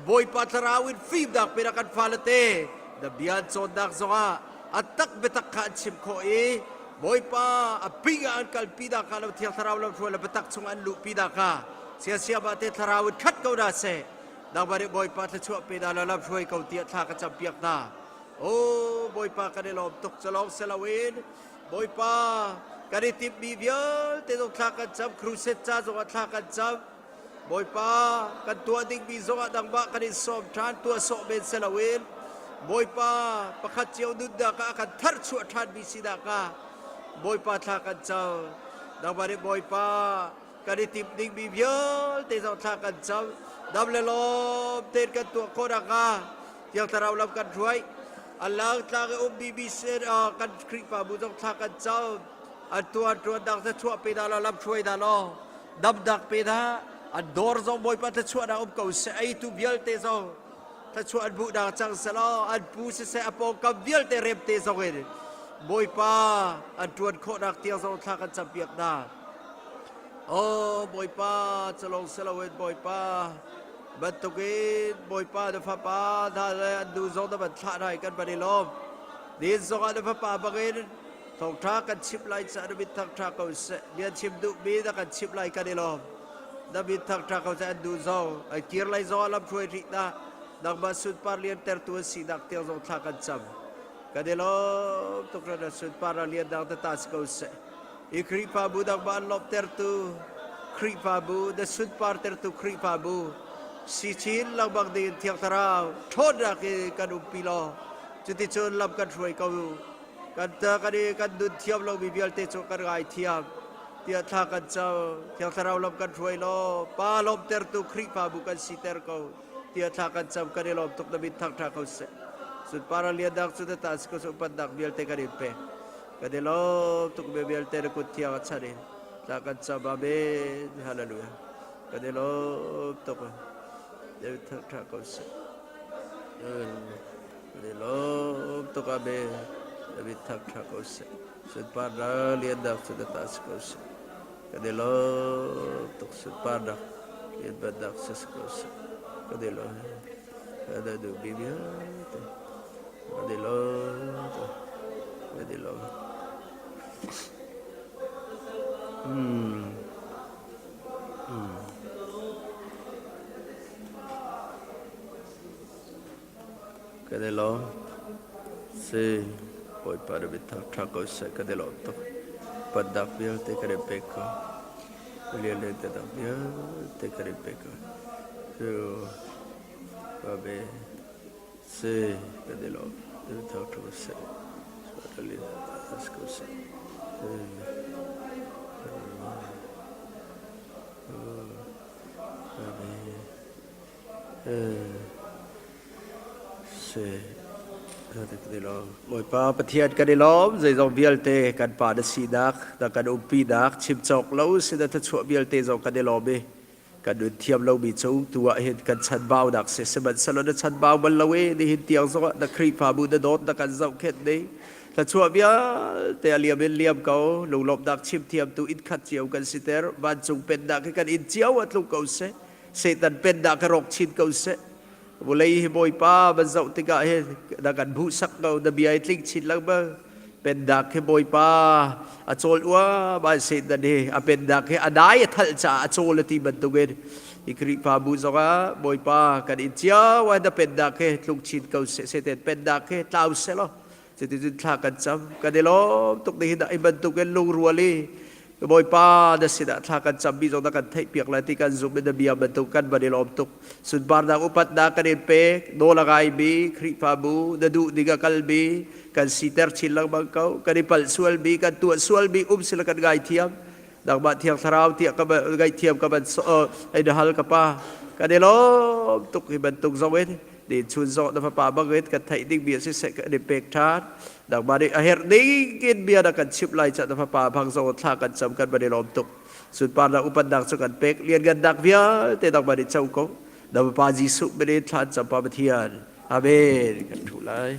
Bawipa thlarau in fimnak pe na kan fale te na bia cawnnak zongah a tak biatak kha an chim khawh i Bawipa a ping ah an kalpi dah kha lo Thiang Thlarau lamhruai le biatak chung an luhpi dah kha siasiam ah te Thlarau in khat ko hna seh. Nangmah nih Bawipa thluachuah pe hna law lamhruai ko tiah thla ka campiak hna. O Bawipa kan i lawm tuk cu lawng si loin Bawipa kan i timhmi vialte zong thla kan cam crusade ca zongah thla kan cam Bawipa kan tuah dingmi zongah nangmah kan in sawm ṭhan tuah sawh men si loin Bawipa pakhat cio nunnak ah a kan tharchuah ṭhanmi sinak ah Bawipa thla kan cam nangmah nih Bawipa kan i timh dingmi vialte zong thla kan cam dam le lawm tein kan tuah khawh nakhnga Thiang Thlarau lam kan hruai a langtlang i ummi mi sin kan Khrihfabu zong thla kan cam an tuan ṭuannak thluachuah pe hna law lam hruai hna law damnak pe hna an dawr zong Bawipa thluachuahnak um ko seh eitu vialte zong thluachuah an hmuhnak cang selaw an pu siseh a pawngkam vialte remte zong in Bawipa an ṭuan khawhnak tiang zong thla kan campiak hna Oh Bawipa calong siloin Bawipa bantukin Bawipa na fapa hna le an nu zong na van thlah hna i kan van i lawm din zongah na fapa bangin Thawngṭha kan chimh lai caah na min thangṭha ko seh. Bia chim duhmi na kan chimh lai kan i lawm. Na min thangṭha ko seh an duh zong, an kir lai zong ah lamhruai rih hna. Nangmah sunpar liantertu an sinak tiang zong thla kan cam. Kan i lawm tuk na sunpar na liannak na ta si ko seh. I Khrihfabu nangmah an lawmhtertu Khrihfabu, na sunpartertu Khrihfabu, si chin lengmang ding in Thiang Thlarau ṭhawnnak in kan umpi law, cuticun lam kan hruai ko. Kan kan i kan nun thiam lomi vialte cu kan ngaithiam tiah thla kan cam. Thiang Thlarau lam kan hruai law Pa lawmtertu Khrihfabu kan siter ko tiah thla kan cam. Kan i lawm tuk na min thangṭha ko seh. Sunpar liannak cu na ta si ko seh upatnak vialte kan in pek. Kan i lawm tuk mi vialte na kut thiang a chan in tla kan cam. Amen. Hallelujah. Kan i lawm tuk. David thangṭha ko seh. Kan i lawm tuk. Amen. David thangṭha ko seh. Sunparnak liannak cu na ta si ko seh. Kan i lawm tuk sunparnak liannak si ko seh. Kan i lawm. Kan duh mi vialte. Kan i lawm tuk. Kan i lawm. Hmm. Hmm. Kan i lawm. Si Bawipa na biatak ṭha ko seh kan i lawm tuk. Pannak vialte kan in pek ko. Lian te dak vialte kan in pek ko. Cu Amen. Si kan i lawm. Na biatak ṭha ko seh. Ko seh. Bawipa Pathian kan i lawm zeizong vialte kan pa na sinak na kan umpinak chim cawk lo sin na thluachuah vialte zong kan i lawm i kan nun thiam lomi cung tu ah hin kan chanbaunak si sihmanhsehlaw na chanbau bal lo i nihin tiang zongah na Khrihfabu na dawt na kan zohkhenh ding thluachuah vialte a liam in liam ko lunglawmhnak chim thiamtu inn khat cio kan siter vancung pennak hi kan inn cio ah tlung ko seh Satan pennak ka rawk chin ko seh. Vulei hi Bawipa van zoh tikah hin na kan hmuhsak ko na bia i tling chin lengmang. Pennak hi Bawipa a cawl uam ai Satan hi a pennak hi a dai a thalh caah a cawl a ti bantukin hi Khrihfabu zongah Bawipa kan in cio ah na pennak hi tlung chin ko seh Satan pennak hi tlau seh law cuticun thla kan cam kan i lawm tuk ni hin i bantukin lungrual i Bawipa na sinah thla kan cammi zong na kan theihpiak lai ti kan zumh i na bia bantuk kan van i lawm tuk. Sunparnak upatnak kan in pek, nawl a ngaimi Khrihfabu na duh ding a kalmi kan siter chin lengmang ko. Kan i palh sualmi, kan tuah sualmi um sila kan ngaithiam. Nangmah Thiang Thlarau tiah ka ngaihthiam ka ban ei na hal ka pa. Kan i lawm tuk hi bantuk zong in ni chun zong na fapa bangin kan theih ding mi siseh kan i pek ṭhan nangmah nih a herh ding in bia na kan chimh lai ca na fapa bang zong thla kan cam kan van i lawm tuk sunparnak upatnak cu kan pek lianngannak vialte nangmah nih co ko na fapa Jesuh min in thla an cam pa Pathian amen kan thu lai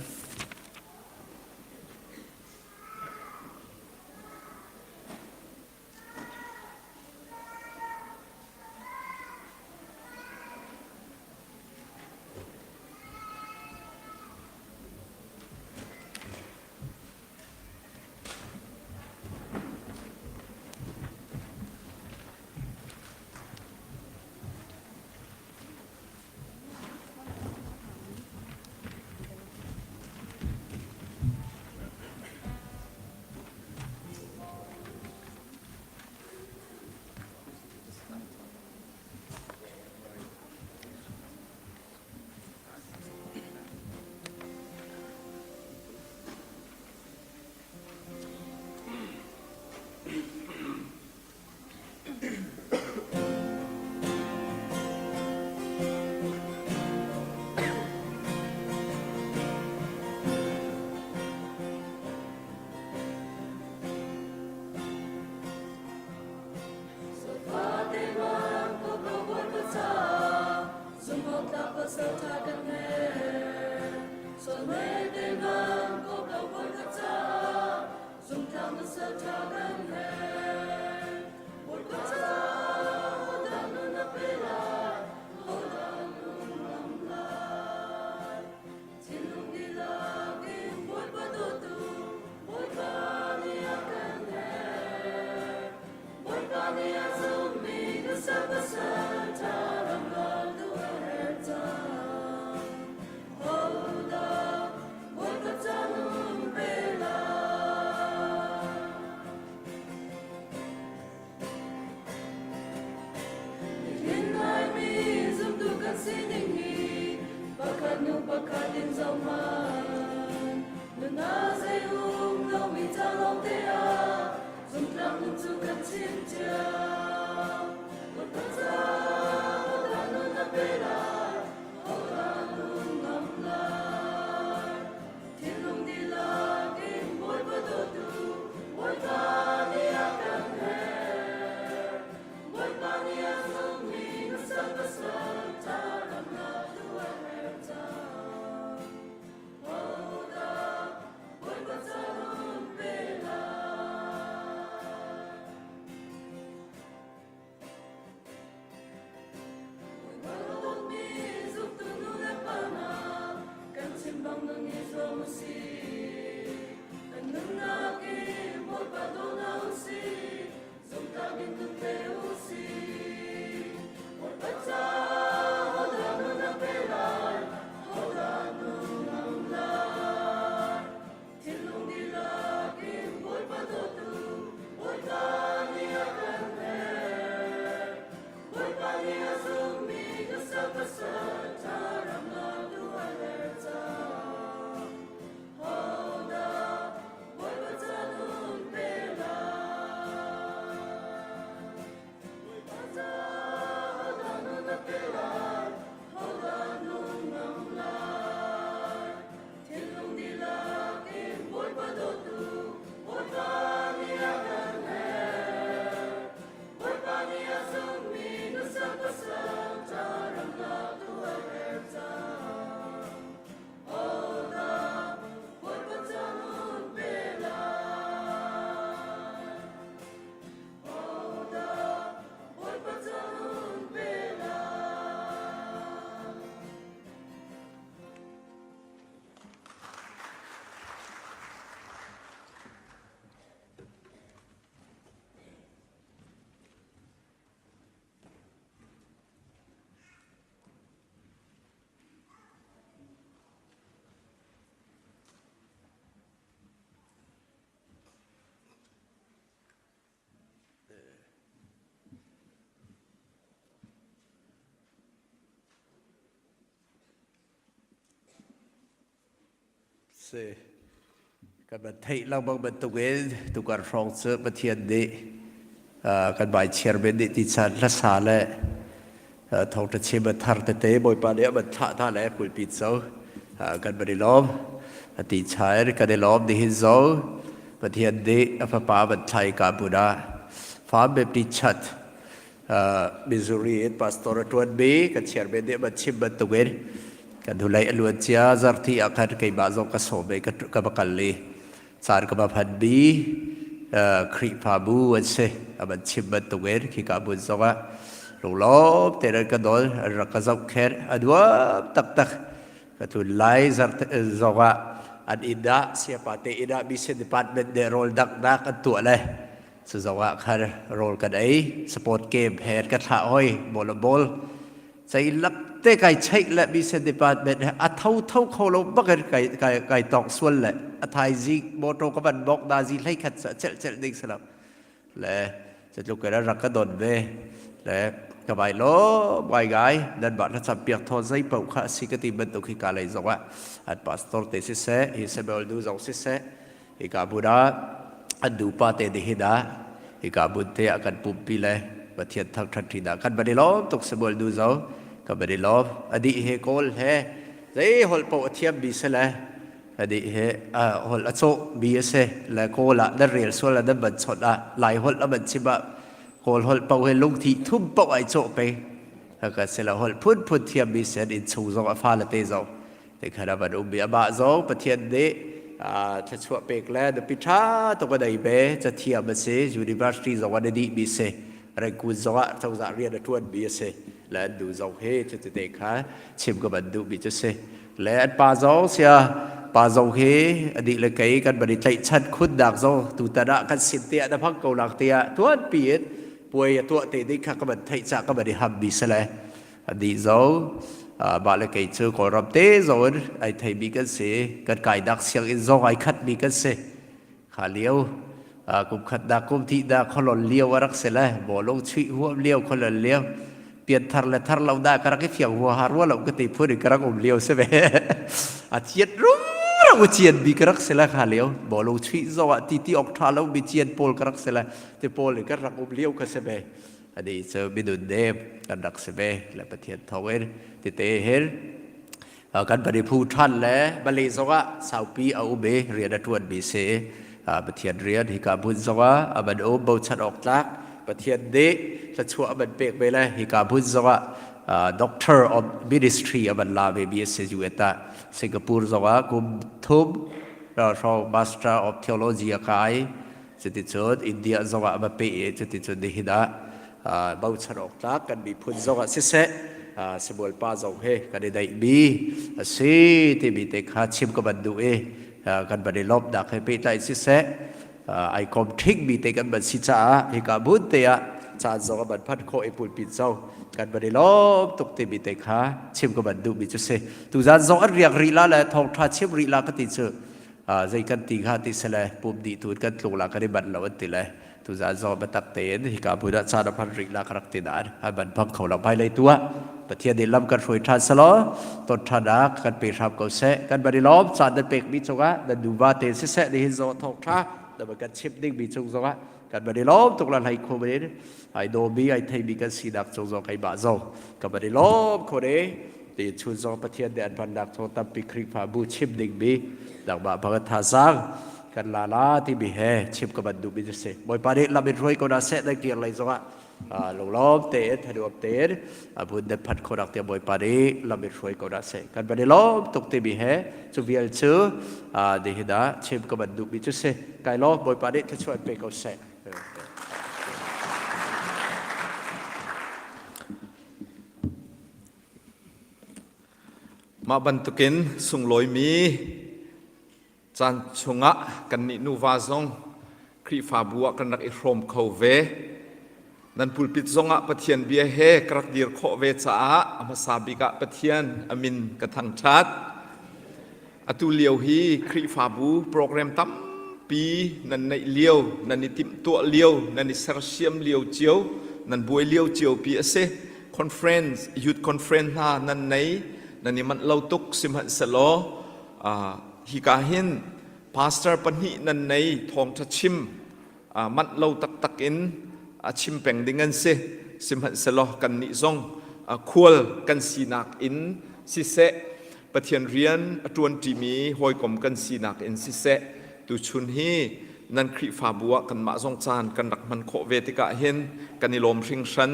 Si. Kan van theih lengmang bantukin tukar hrawng cu Pathian nih kan vai chairman nih ti chan hlasa le thawngṭha chim a thar tete Bawipa nih a van thlah hna le pulpit zo kan van i lawm. A ti chair kan i lawm nihin zo Pathian nih a fapa van thlai ka hmun ah Farm Baptist Church Missouri in pastor a ṭuanmi kan chairman nih van chim bantukin kan hnulei a luan cia zarthi ah khan keimah zong ka sawm i ka va kal i caan ka va phanmi Khrihfabu an si a van chim bantukin khika hmun zongah lunglawm tein an ka nawl an rak ka zohkhenh a nuam taktak ka tlun lai zongah an inn ah siapa te inn ah mission department nih rawl danghnak an tuah le Cu zongah khan rawl kan ei, sport game he kan thlah hoi, ball a ball. Cei lak te kai cheih le mission department he a tho tho kho lo bak in kai kai kai tawk sual le a thaizing motor ka van bok na zi hlei khat cel cel ding salam le catluk in rak ka don ve le ka vai lo ngai ngai nan ba na cham piak thaw zei pau kha si ka ti bantuk hi ka lei zongah an pastor te si seh hi Samuel du zong si seh Hika hmun ah an nupa te nih hin ah hika hmun te ah kan pumpi le Pathian thangṭhat ṭi dah kan van i lawm tuk Samuel nu zo kan van i lawm anih he kawl he zei holh paoh a thiam mi si le anih he holh a cawh mi a si le kawl ah nan rel sual ah nan van chawnh ah lai holh a van chim ah kawl holh paoh he lungthi thum paoh ai cawh pei ka si le holh phunphun thiam mi si an inn chung zong a fale te zong Tikhan a van um i amah zong Pathian nih thluachuah pek le nupi ṭha tuk a nei ve cathiam a si university zong an i dihmi si Rangoon zong ah cozah rian a ṭuanmi a si le an nu zong hi cutite kha chim ka van duhmi cu si le an pa zong sia pa zong hi anih le kei kan van i tlaihchan khunnak zong tutan ah kan sin te ah na hmang ko lak tiah tuanpi in puai a tuah te ding kha ka van theih cah ka van i hammi si le Anih zo mah le kei cu Kawlram te zong in ai theimi kan si. Kan kainak sianginn zong ai khatmi kan si. Kha lio kum khatnak kum thihnak khualon lio a rak si le bawlung chuih huam lio khualon lio pian thar le thar lo dah ka rak i fiang huaha rua lo ka ti phun in ka rak um lio si ve. A ciat rumro u cian bi ka rak si le kha lio bawlung chuih zong ah ti ti ok tha lo mi cian pawl ka rak si le ti pawl in ka rak um lio ka si ve. Anih cu minun nem kan rak si ve le Pathian thawngin tete hin kan van i phu ṭhan le Malay zongah saupi a um i rian a ṭuanmi si. Pathian rian hika hmun zongah a van um bochan awk tlak Pathian nih thluachuah a van pek ve le hika hmun zongah Doctor of Ministry a van la ve mi a si US ah Singapore zongah kum thum hrawng Master of Theology a kai. Cuticun India zongah a va peh i cuticun nihin ah bochan awk tlak kan miphun zongah siseh Samuel pa zong he kan i daihmi a si timi te kha chim ka van duh i kan van i lawmhnak he pehtlai siseh ai kom ṭhingmi te kan van si caah hika hmun te ah caan zong a van phanh khawh i pulpit zong kan van i lawm tuk timi te kha chim ka van duhmi cu si tuzan zong an riak rih la le thawngṭha chim rih la ka ti cu zei kan ti kha ti sele pum dih tu kan tlung la kan i manh lo an ti le tuzan zong biatak tein hika hmun ah caan a phan rih la ka rak ti nain an man phang kho lo hmailei tu ah Pathian nih lam kan hruai ṭhan selaw ton ṭhan ah kan pe hram ko seh kan van i lawm caan nan pekmi cungah nan nuva te siseh nihin zong thawng ṭha na van kan chimh dingmi cung zongah kan van i lawm tuk la hlei kho in ai dawmi ai theimi kan sinak cung zong keimah zong ka van i lawm kho ne ti chun zong Pathian nih an hmannak thawng tampi Khrihfabu chim dingmi nangmah bang thazaang kan la la timi he chim ka van duhmi cu si Bawipa nih lam in hruai ko hna seh nan kir lei zongah lunglawm tein thanuam tein hmun nan phanh khawhnak tiang Bawipa nih lam in hruai ko hna seh kan van i lawm tuk timi he cu vial cu nihin ah chim ka van duhmi cu si kai lawm Bawipa nih thluachuah pe ko seh Mah bantukin sunglawimi caan chungah kannih nuva zong Khrihfabu ah kan rak i hrawm kho ve. Nan pulpit zongah Pathian bia he ka rak dir khawh ve caah a hmasa bik ah Pathian a min ka thangṭhat. Atu lio hi Khrihfabu program tampi nan neih lio, nan i timhtuah lio, nan i sersiam lio cio, nan buai lio cio pi a si. Conference, youth conference hna nan nei, nan i manh lo tuk sihmanhsehlaw. Hika hin pastor pahnih nan nei thawngṭha chim manh lo taktak in a chim peng ding an si. Sihmanhsehlaw kannih zong khual kan sinak in siseh, Pathian rian a ṭuanṭimi hawikom kan sinak in siseh, tuchun hi nan Khrihfabu ah kanmah zong caan kan rak hman khawh ve tikah hin kan i lawm hringhran.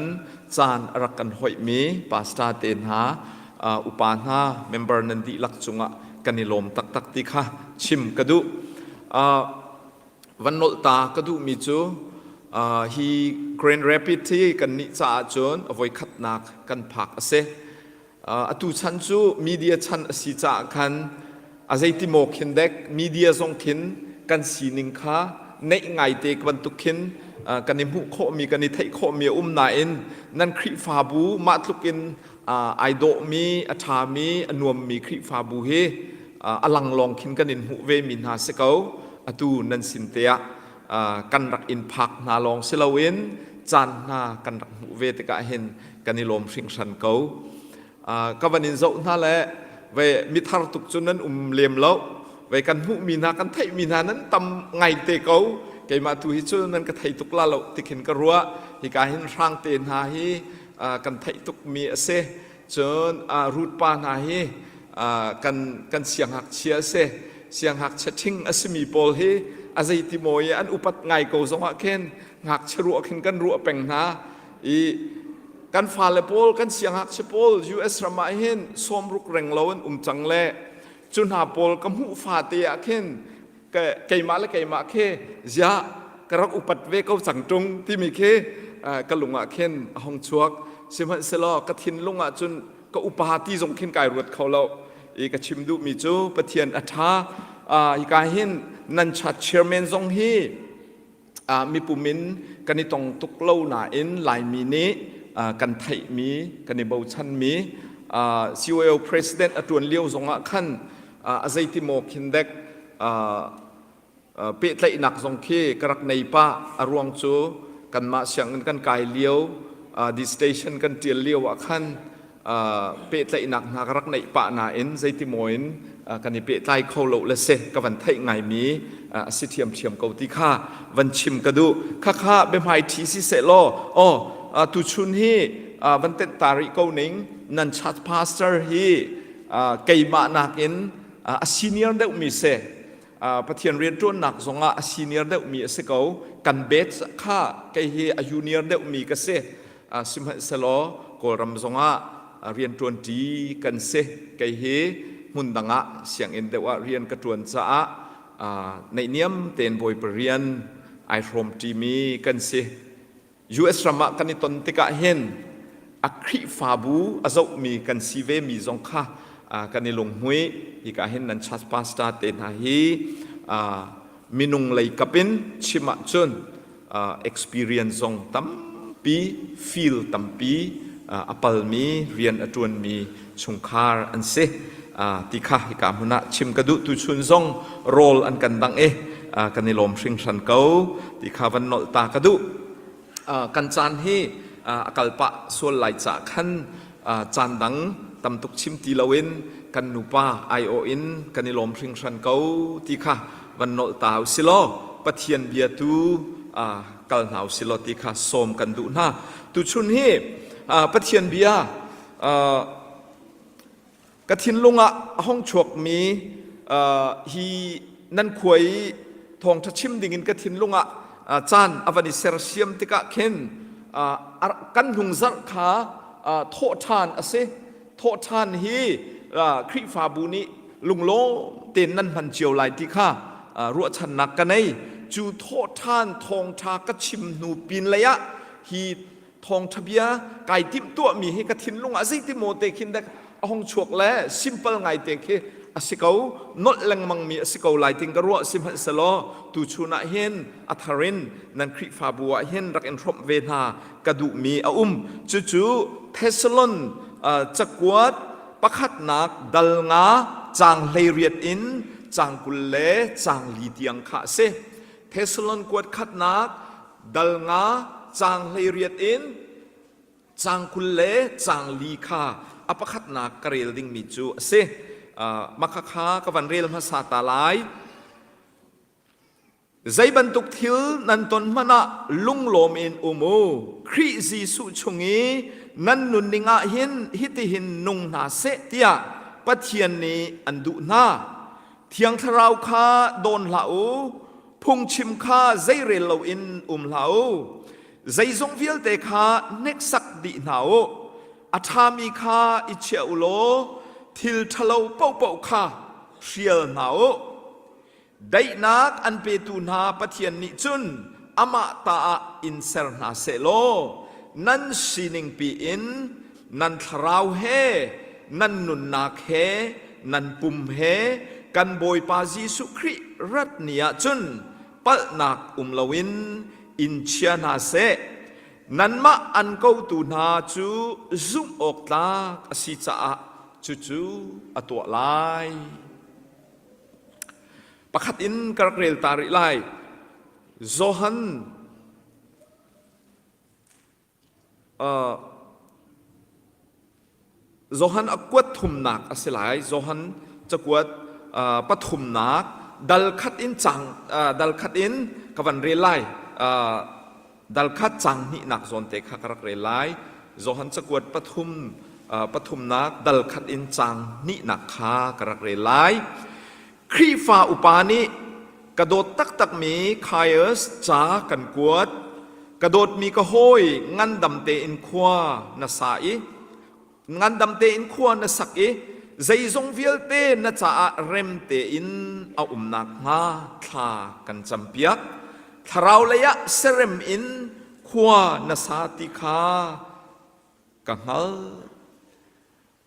Caan a rak kan hoihmi pastor te hna, upa hna, member nan dihlak cungah kan i lawm taktak ti kha chim ka duh. Van nolh ta ka duhmi cu hi Grand Rapid hi kannih caah cun a voikhatnak kan phak a si. Atu chan cu media chan a si caah khan a zeiti maw khin dek media zong khin kan sining kha neih ngaite bantuk khin kan i hmuh khawhmi kan i theih khawhmi a um nain nan Khrihfabu mah tluk in ai dawhmi a ṭhami a nuammi Khrihfabu hi a langlawng khin kan in hmuh vemi hna si ko. Atu nan sin te ah kan rak in phak hna lawng si loin caan hna kan rak hmuh ve tikah hin kan i lawm hringhran ko. Ka van in zoh hna le ve mithar tuk cu nan um lem lo. Ve kan hmuhmi hna kan theihmi hna nan tam ngai te ko. Keimah tu hi cu nan ka thei tuk la lo ti khin ka ruah. Hika hin hrang te hna hi kan theih tukmi a si. Cun Ruth pa hna hi kan kan siangngakchia a si. Siangngakchia ṭhing a simi pawl hi a zeiti maw i an upat ngai ko zongah khin ngakchia ruah khin kan ruah peng hna. I kan fale pawl kan siangngakchia pawl US ram ah hin sawmruk reng lo an um cang le cu hna pawl ka hmuh fate ah khin keimah le keimah khi ziah ka rak upat ve ko cang ṭung timi khi ka lung ah khin a hung chuak. Sihmanhsehlaw ka thinlung ah cun ka upa ti zong khin kai ruat kho lo i ka chim duhmi cu Pathian a ṭha. Hika hin nan chat chairman zong hi mipum in kan i tong tuk lo nain Laimi nih kan theihmi kan i bochanmi COO president a ṭuan lio zongah khan a zeiti maw khin dek pehtlaihnak zong khi ka rak nei pah. A ruang cu kanmah sianginn kan kai lio dissertation kan ṭial lio ah khan pehtlaihnak hna ka rak neih pah nain zeiti maw in kan i pehtlai kho lo le si ka van theih ngaimi a si ṭhiamṭhiam ko ti kha van chim ka duh. Khakha biahmai ṭhi si seh law aw tuchun hi van tenh ta rih ko ning. Nan church pastor hi keimah nakin a senior deuhmi si, Pathian rianṭuannak zongah a senior deuhmi a si ko. Kan batch kha kei hi a junior deuhmi ka si. Sihmanhsehlaw Kawlram zongah rianṭuanṭi kan si. Kei hi hmun dang ah sianginn deuh ah rian ka ṭuan caah naihniam tein Bawipa rian ai hrawmṭimi kan si. US ram ah kan i ton tikah hin a Khrihfabu a zohmi kan si vemi zong kha kan i lunghmuih. Hika hin nan church pastor te hna hi minung lei kap in chim ahcun experience zong tampi, feel tampi a palmi rian a ṭuanmi chungkhar an si ti kha hika hmun ah chim ka duh. Tuchun zong rawl an kan dangh i kan i lawm hringhran ko ti kha van nolh ta ka duh. Kan caan hi a kal pah sual lai ca khan caan dang tam tuk chim ti loin kan nupa aiawh in kan i lawm hringhran ko ti kha van nolh ta u si law Pathian bia tu kal hna u si law ti kha sawm kan duh hna. Tuchun hi Pathian bia ka thinlung ah a hong chuakmi hi nan khua i thawngṭha chim dingin ka thinlung ah caan a van i sersiam tikah khin kan hnung zarh kha thawhṭhan a si. Thawhṭhan hi Khrihfabu nih lunglawm tein nan hman cio lai ti kha ruahchannak ka nei. Cu thawhṭhan thawngṭha ka chim hnu pin lei ah hi thawngṭha bia kai timhtuahmi hi ka thinlung ah zeiti maw te khin dek a hong chuak le simple ngai te khi a si ko, nolh lengmang mi a si ko lai ting ka ruah. Sihmanhsehlaw tuchun ah hin a thar in nan Khrihfabu ah hin rak in hrawmh ve hna ka duhmi a um. Cucu Thessalon cakuat pakhatnak dal nga caang 18 in caang 20 le caang li tiang kha a si. Thessalon kuat khatnak dal nga caang 18 in caang 20 le caang li kha a pakhatnak ka rel dingmi cu a si. Mah khakha ka van rel hmasa ta lai. Zei bantuk thil nan ton hmanh ah lunglawm in um u. Khrih Jesuh chung i nan nunning ah hin hitihin nung hna seh tiah Pathian nih an duh hna. Thiang Thlarau kha dawn hlah u, phungchim kha zeirel loin um hlah u. Zeizong vialte kha hneksak dih hna u. A ṭhami kha i chiah u law thil ṭhalo paohpaoh kha hrial hna u. Daihnak an petu hna Pathian nih cun amah ta ah in ser hna sehlaw nan sining piin nan thlarau he nan nunnak he nan pum he kan Bawipa Jesuh Khrih rat ni ah cun palhnak um loin in chia hna seh. Nanmah an kotu hna cu zumh awk tlak a si caah cucu a tuah lai. Pakhat in ka rak rel ta rih lai. Johan uh, Johan a kuat thumnak a si lai. Johan cakuat uh, pathumnak dal khat in cang uh, dal khat in ka van rel lai. Uh, dal khat cang hnihnak zawn te kha ka rak rel lai. Johan cakuat pathum pathumnak dal khat in cang hnihnak kha ka rak rel lai. Khrihfa upa nih ka dawt taktakmi Caius ca kan kuat. Ka dawtmi ka hawi ngandam tein khua na sa i ngandam tein khua na sak i zeizong vialte na caah rem tein a um nakhnga thla kan campiak. Thlarau lei ah serem in khua na sa ti kha ka hngalh.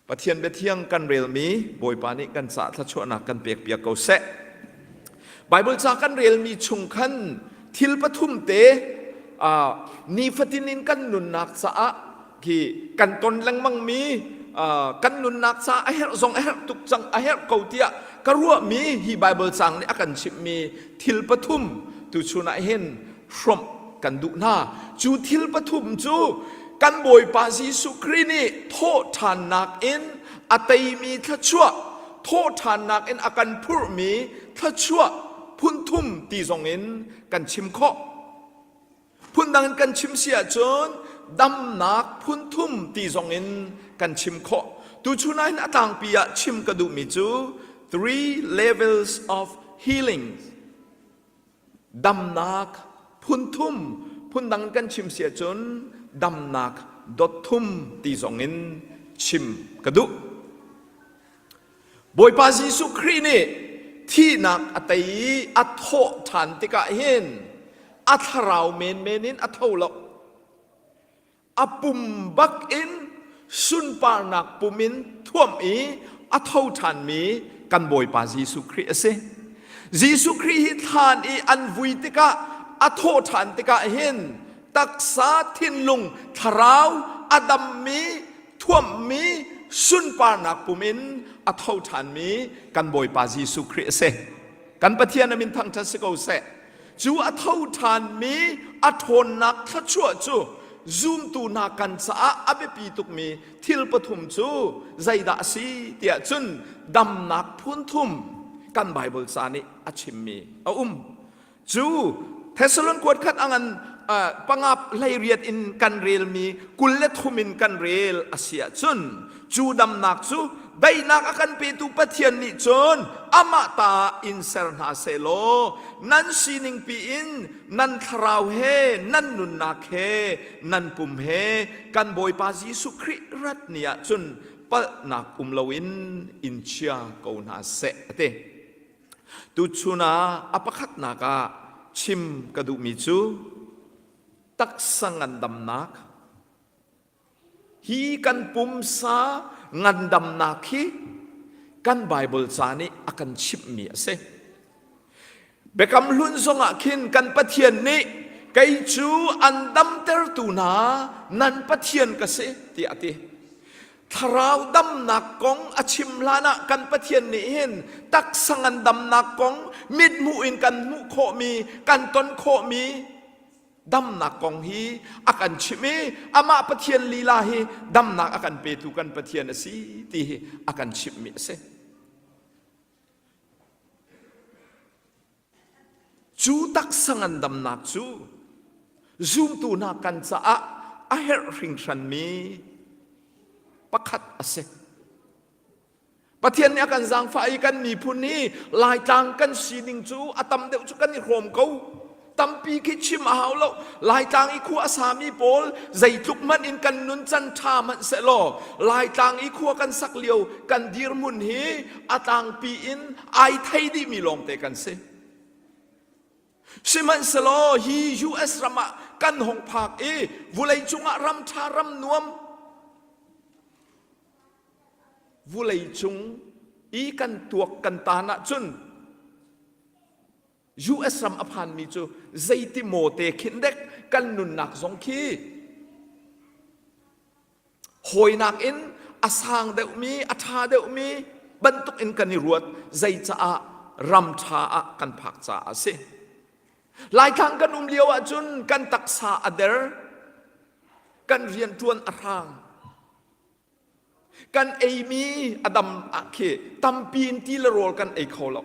Pathian biathiang kan relmi Bawipa nih kan ca thluachuahnak kan pekpiak ko seh. Bible ca kan relmi chung khan thil pathum te uh, nifatin in kan nunnak caah khi kan ton lengmangmi uh, kan nunnak ca a herh zong a herh tuk cang a herh ko tiah ka ruahmi hi Bible cang nih a kan chimhmi thil pathum tuchun ah hin hrawmh kan duh hna. Cu thil pathum cu kan Bawipa Jesuh Khrih nih thawhṭhannak in a teimi thluachuah, thawhṭhannak in a kan phurhmi thluachuah phunthum ti zongin kan chim khawh. Phundang in kan chim si ahcun damnak phunthum ti zongin kan chim khawh. Tuchun ah hin a tlangpi ah chim ka duhmi cu three levels of healing Damnak phunthum phundang kan chim si ahcun damnak dot thum ti zongin chim ka duh. Bawipa Jesuh Khrih nih thihnak a tei i a thawh ṭhan tikah hin a thlarau menmen in a tho lo. A pum bak in sunparnak pum in thuamh i a tho ṭhanmi kan Bawipa Jesuh Khrih a si. Jesuh Khrih hi thlan i an vui tikah a thawh ṭhan tikah hin taksa thinlung thlarau a dammi thuamhmi sunparnak pum in a tho ṭhanmi kan Bawipa Jesuh Khrih a si. Kan Pathian a min thangṭhat si ko seh. Cu a tho ṭhanmi a ṭhawnnak thluachuah cu zumtu hna kan caah a biapi tukmi thil pathum cu zeidah a si tiah cun damnak phun thum kan Baibal ca nih a chimmi a um. Cu Thessalon kuat khat a ngan panga 18 in kan relmi 23 in kan rel a si ahcun cu damnak cu daihnak a kan petu Pathian nih cun amah ta in ser hna sehlaw nan sining piin nan thlarau he nan nunnak he nan pum he kan Bawipa Jesuh Khrih rat ni ah cun palhnak um loin in chia ko hna seh a ti. Tuchun ah a pakhatnak ah chim ka duhmi cu taksa ngandamnak Hi kan pumsa ngandamnak hi kan Baibal ca nih a kan chimhmi a si. Biakam hlun zongah khin kan Pathian nih kei cu an damtertu hna nan Pathian ka si tiah a ti. Thlarau damnak kong a chim hlanah kan Pathian nih hin taksa ngandamnak kong mithmuh in kan hmuh khawhmi, kan ton khawhmi damnak kong hi a kan chimh i amah Pathian lila hi damnak a kan petu kan Pathian a si ti hi a kan chimhmi a si. Cu taksa ngandamnak cu zumtu hna kan caah a herh hringhranmi pakhat a si. Pathian nih a kan zaangfah i kan miphun hi Laitlang kan sining cu a tam deuh cu kan i hrawm ko. Tampi khi chim a hau lo. Laitlang i khua a sami pawl zeitluk hmanh in kan nun can ṭha hmanh sehlaw Laitlang i khua kan sak lio kan dirhmun hi a tlangpi in ai thei dihmi lawngte kan si. Sihmanhsehlaw hi US ram ah kan hong phak i vuleicung ah ram ṭha ram nuam Vuleicung i kan tuak kan tan ahcun US ram a phanmi cu zeiti maw te khin dek kan nunnak zong khi hawinak in a sang deuhmi a ṭha deuhmi bantuk in kan i ruat zei caah ram ṭha ah kan phak caah a si. Laitlang kan um lio ahcun kan taksa a der, kan rianṭuan a hrang. Kan eimi a dam ah khi tampi in ti le rawl kan ei kho lo.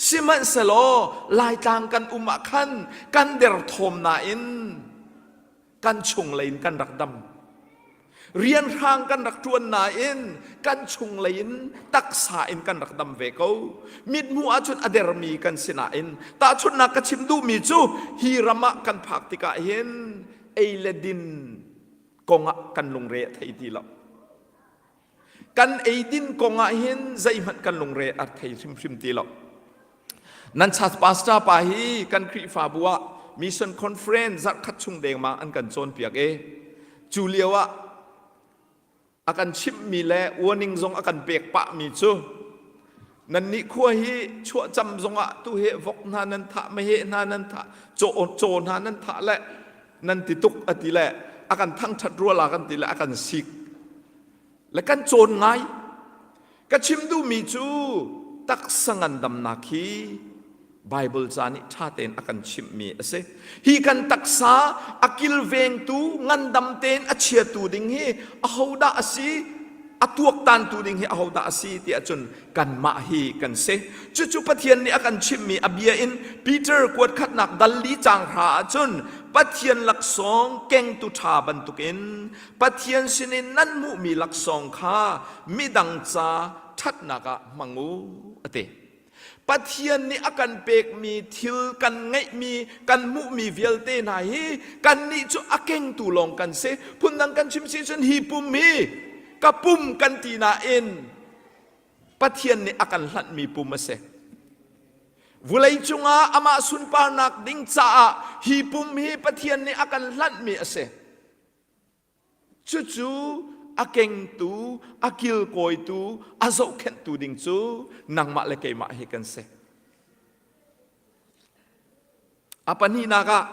Sihmanhsehlaw Laitlang kan um ah khan kan derthawm nain kan chunglei in kan rak dam. Rianhrang kan rak ṭuan nain kan chunglei in taksa in kan rak dam ve ko. Mithmuh ahcun a dermi kan si nain tahchunhnak ka chim duhmi cu hi ram ah kan phak tikah hin ei le din kong ah kan lungre a thei ti lo. Kan eidin kong ah hin zeihmanh kan lungre a thei hrimhrim ti lo. Nan church pastor pa hi kan Khrihfabu ah mission conference zarhkhat chung dengmang an kan cawnpiak i cu lio ah a kan chimhmi le warning zong a kan pek pahmi cu nannih khua hi chuahcam zongah tu he vok hna nan thah meheh hna nan thah caw caw hna nan thah le nan ti tuk a ti le a kan thangṭhat ruala kan ti le a kan sik le kan cawn ngai ka chim duhmi cu taksa ngandamnak hi Bible ca nih ṭha tein a kan chimhmi a si. Hi kan taksa a kilvengtu ngandam tein a chiatu ding hi ahodah a si? A tuaktantu ding hi ahodah a si ti ahcun kanmah hi kan si. Cucu Pathian nih a kan chimhmi a bia in Peter kuat khatnak dal li caang hra ahcun Pathian laksawng kengtu ṭha bantukin Pathian sinin nan hmuhmi laksawng kha midang ca ṭhatnak ah hmang u a ti. Pathian nih a kan pekmi thil kan ngeihmi kan hmuhmi vialte hna hi kannih cu a kengtu lawng kan si. Phundang kan chim si cun hi pum hi ka pum kan ti nain Pathian nih a kan hlanhmi pum a si. Vulei cungah amah sunparnak ding caah hi pum hi Pathian nih a kan hlanhmi a si. Cucu a kengtu, a kilkawitu, a zohkhenhtu ding cu nangmah le keimah hi kan si. A pahnihnak ah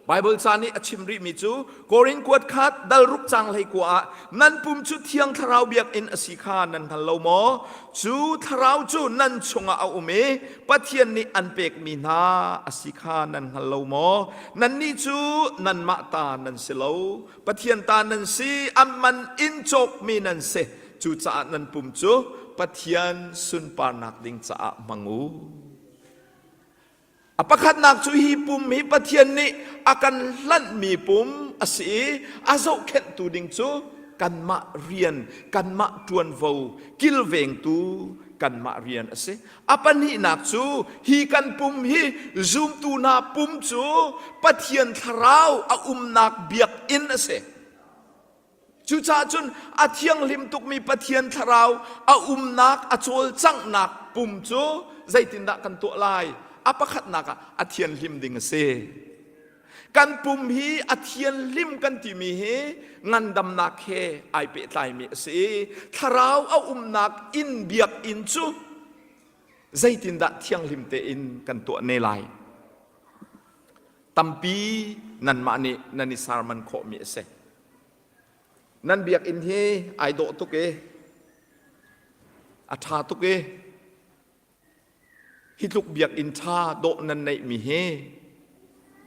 Bible ca nih a chim rihmi cu Korin kuat khat dal ruk cang hlei kua ah nan pum cu thiang thlarau biakinn a si kha nan hngal lo maw? Cu thlarau cu nan chungah a um i Pathian nih an pekmi hna a si kha nan hngal lo maw? Nannih cu nanmah ta nan si lo, Pathian ta nan si, a man in cawkmi nan si. Cucaah nan pum cu Pathian sunparnak ding caah hmang u. A pakhatnak cu hi pum hi Pathian nih a kan hlanhmi pum a si i a zohkhenhtu ding cu kanmah rian, kanmah ṭuanvo, kilvengtu kanmah rian a si. A pahnihnak cu hi kan pum hi zumtu hna pum cu Pathian thlarau a umnak biakinn a si. Cucaah cun a thianghlim tukmi Pathian thlarau a umnak, a cawlcanghnak pum cu zeitindah kan tuah lai? A pakhatnak ah a thianhlim ding a si. Kan pum hi a thianhlim kan timi hi ngandamnak he ai pehtlaimi a si i thlarau a umnak inn biakinn cu zeitindah thianghlim tein kan tuah ne lai? Tampi nanmah nih nan i sarman khawhmi a si. Nan biakinn hi ai dawh tuk i a ṭha tuk i hi tluk biakinn ṭha dawh nan neihmi hi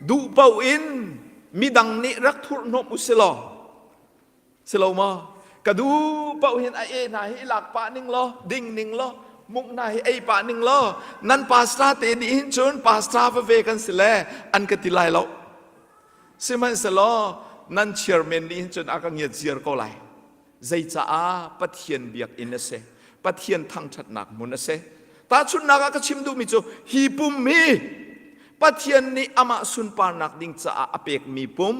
duh paoh in midang nih rak thurhhnawmh u si law si lo maw ka duh paoh hin a e hna hi i lak pah ning law ding ning law. Muk hna hi ei pah ning law nan pastor te nih hin cun pastor va ve kan si le an ka ti lai lo. Sihmanhsehlaw nan chairman nih hin cun a ka ngiat ziar ko lai. Zeicaah Pathian biakinn a si. Pathian thangṭhatnak hmun a si. Tahchunhnak ah ka chim duhmi cu hi pum hi Pathian nih amah sunparnak ding caah a pekmi pum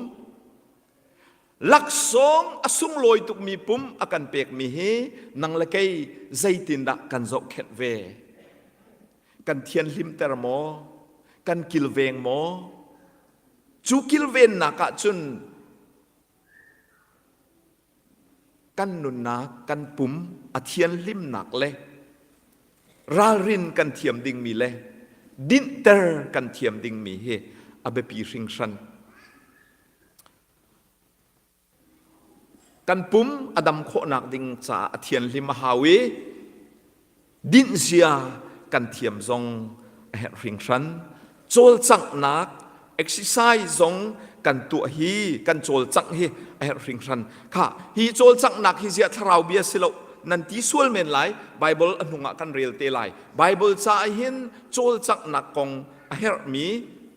laksawng a sunglawi tukmi pum a kan pekmi hi nang le kei zeitindah kan zohkhenh ve? Kan thianhlimter maw? Kan kilveng maw? Cu kilvennak ah cun kan nunnak, kan pum a thianhlimnak le ralrin kan thiam dingmi le dinhter kan thiam dingmi hi a biapi hringhran. Kan pum a dam khawhnak ding caah a thianhlim a hau i dinh zia kan thiam zong a herh hringhran. Cawlcanghnak exercise zong kan tuah hi kan cawlcangh hi a herh hringhran. Kha hi cawlcanghnak hi ziah thlarau bia si lo nan ti sual men lai Bible a hnung ah kan rel te lai. Bible caah hin cawlcanghnak kong a herhmi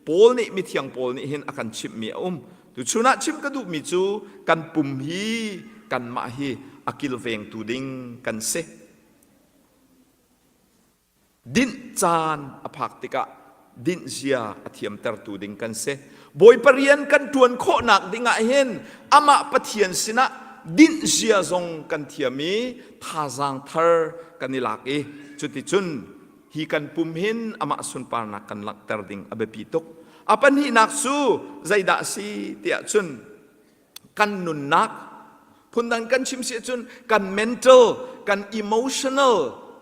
Paul nih mithiang Paul nih hin a kan chimhmi a um. Tuchun ah chim ka duhmi cu kan pum hi kanmah hi a kilvengtu ding kan si. Dinh caan a phak tikah dinh zia a thiamtertu ding kan si. Bawipa rian kan ṭuan khawhnak ding ah hin amah Pathian sinah dinh zia zong kan thiam i thazaang thar kan i lak i cuticun hi kan pum hin amah sunparnak kan langhter ding a biapi tuk. A pahnihnak cu zeidah a si tiah cun kan nunnak phundang kan chim si ahcun kan mental, kan emotional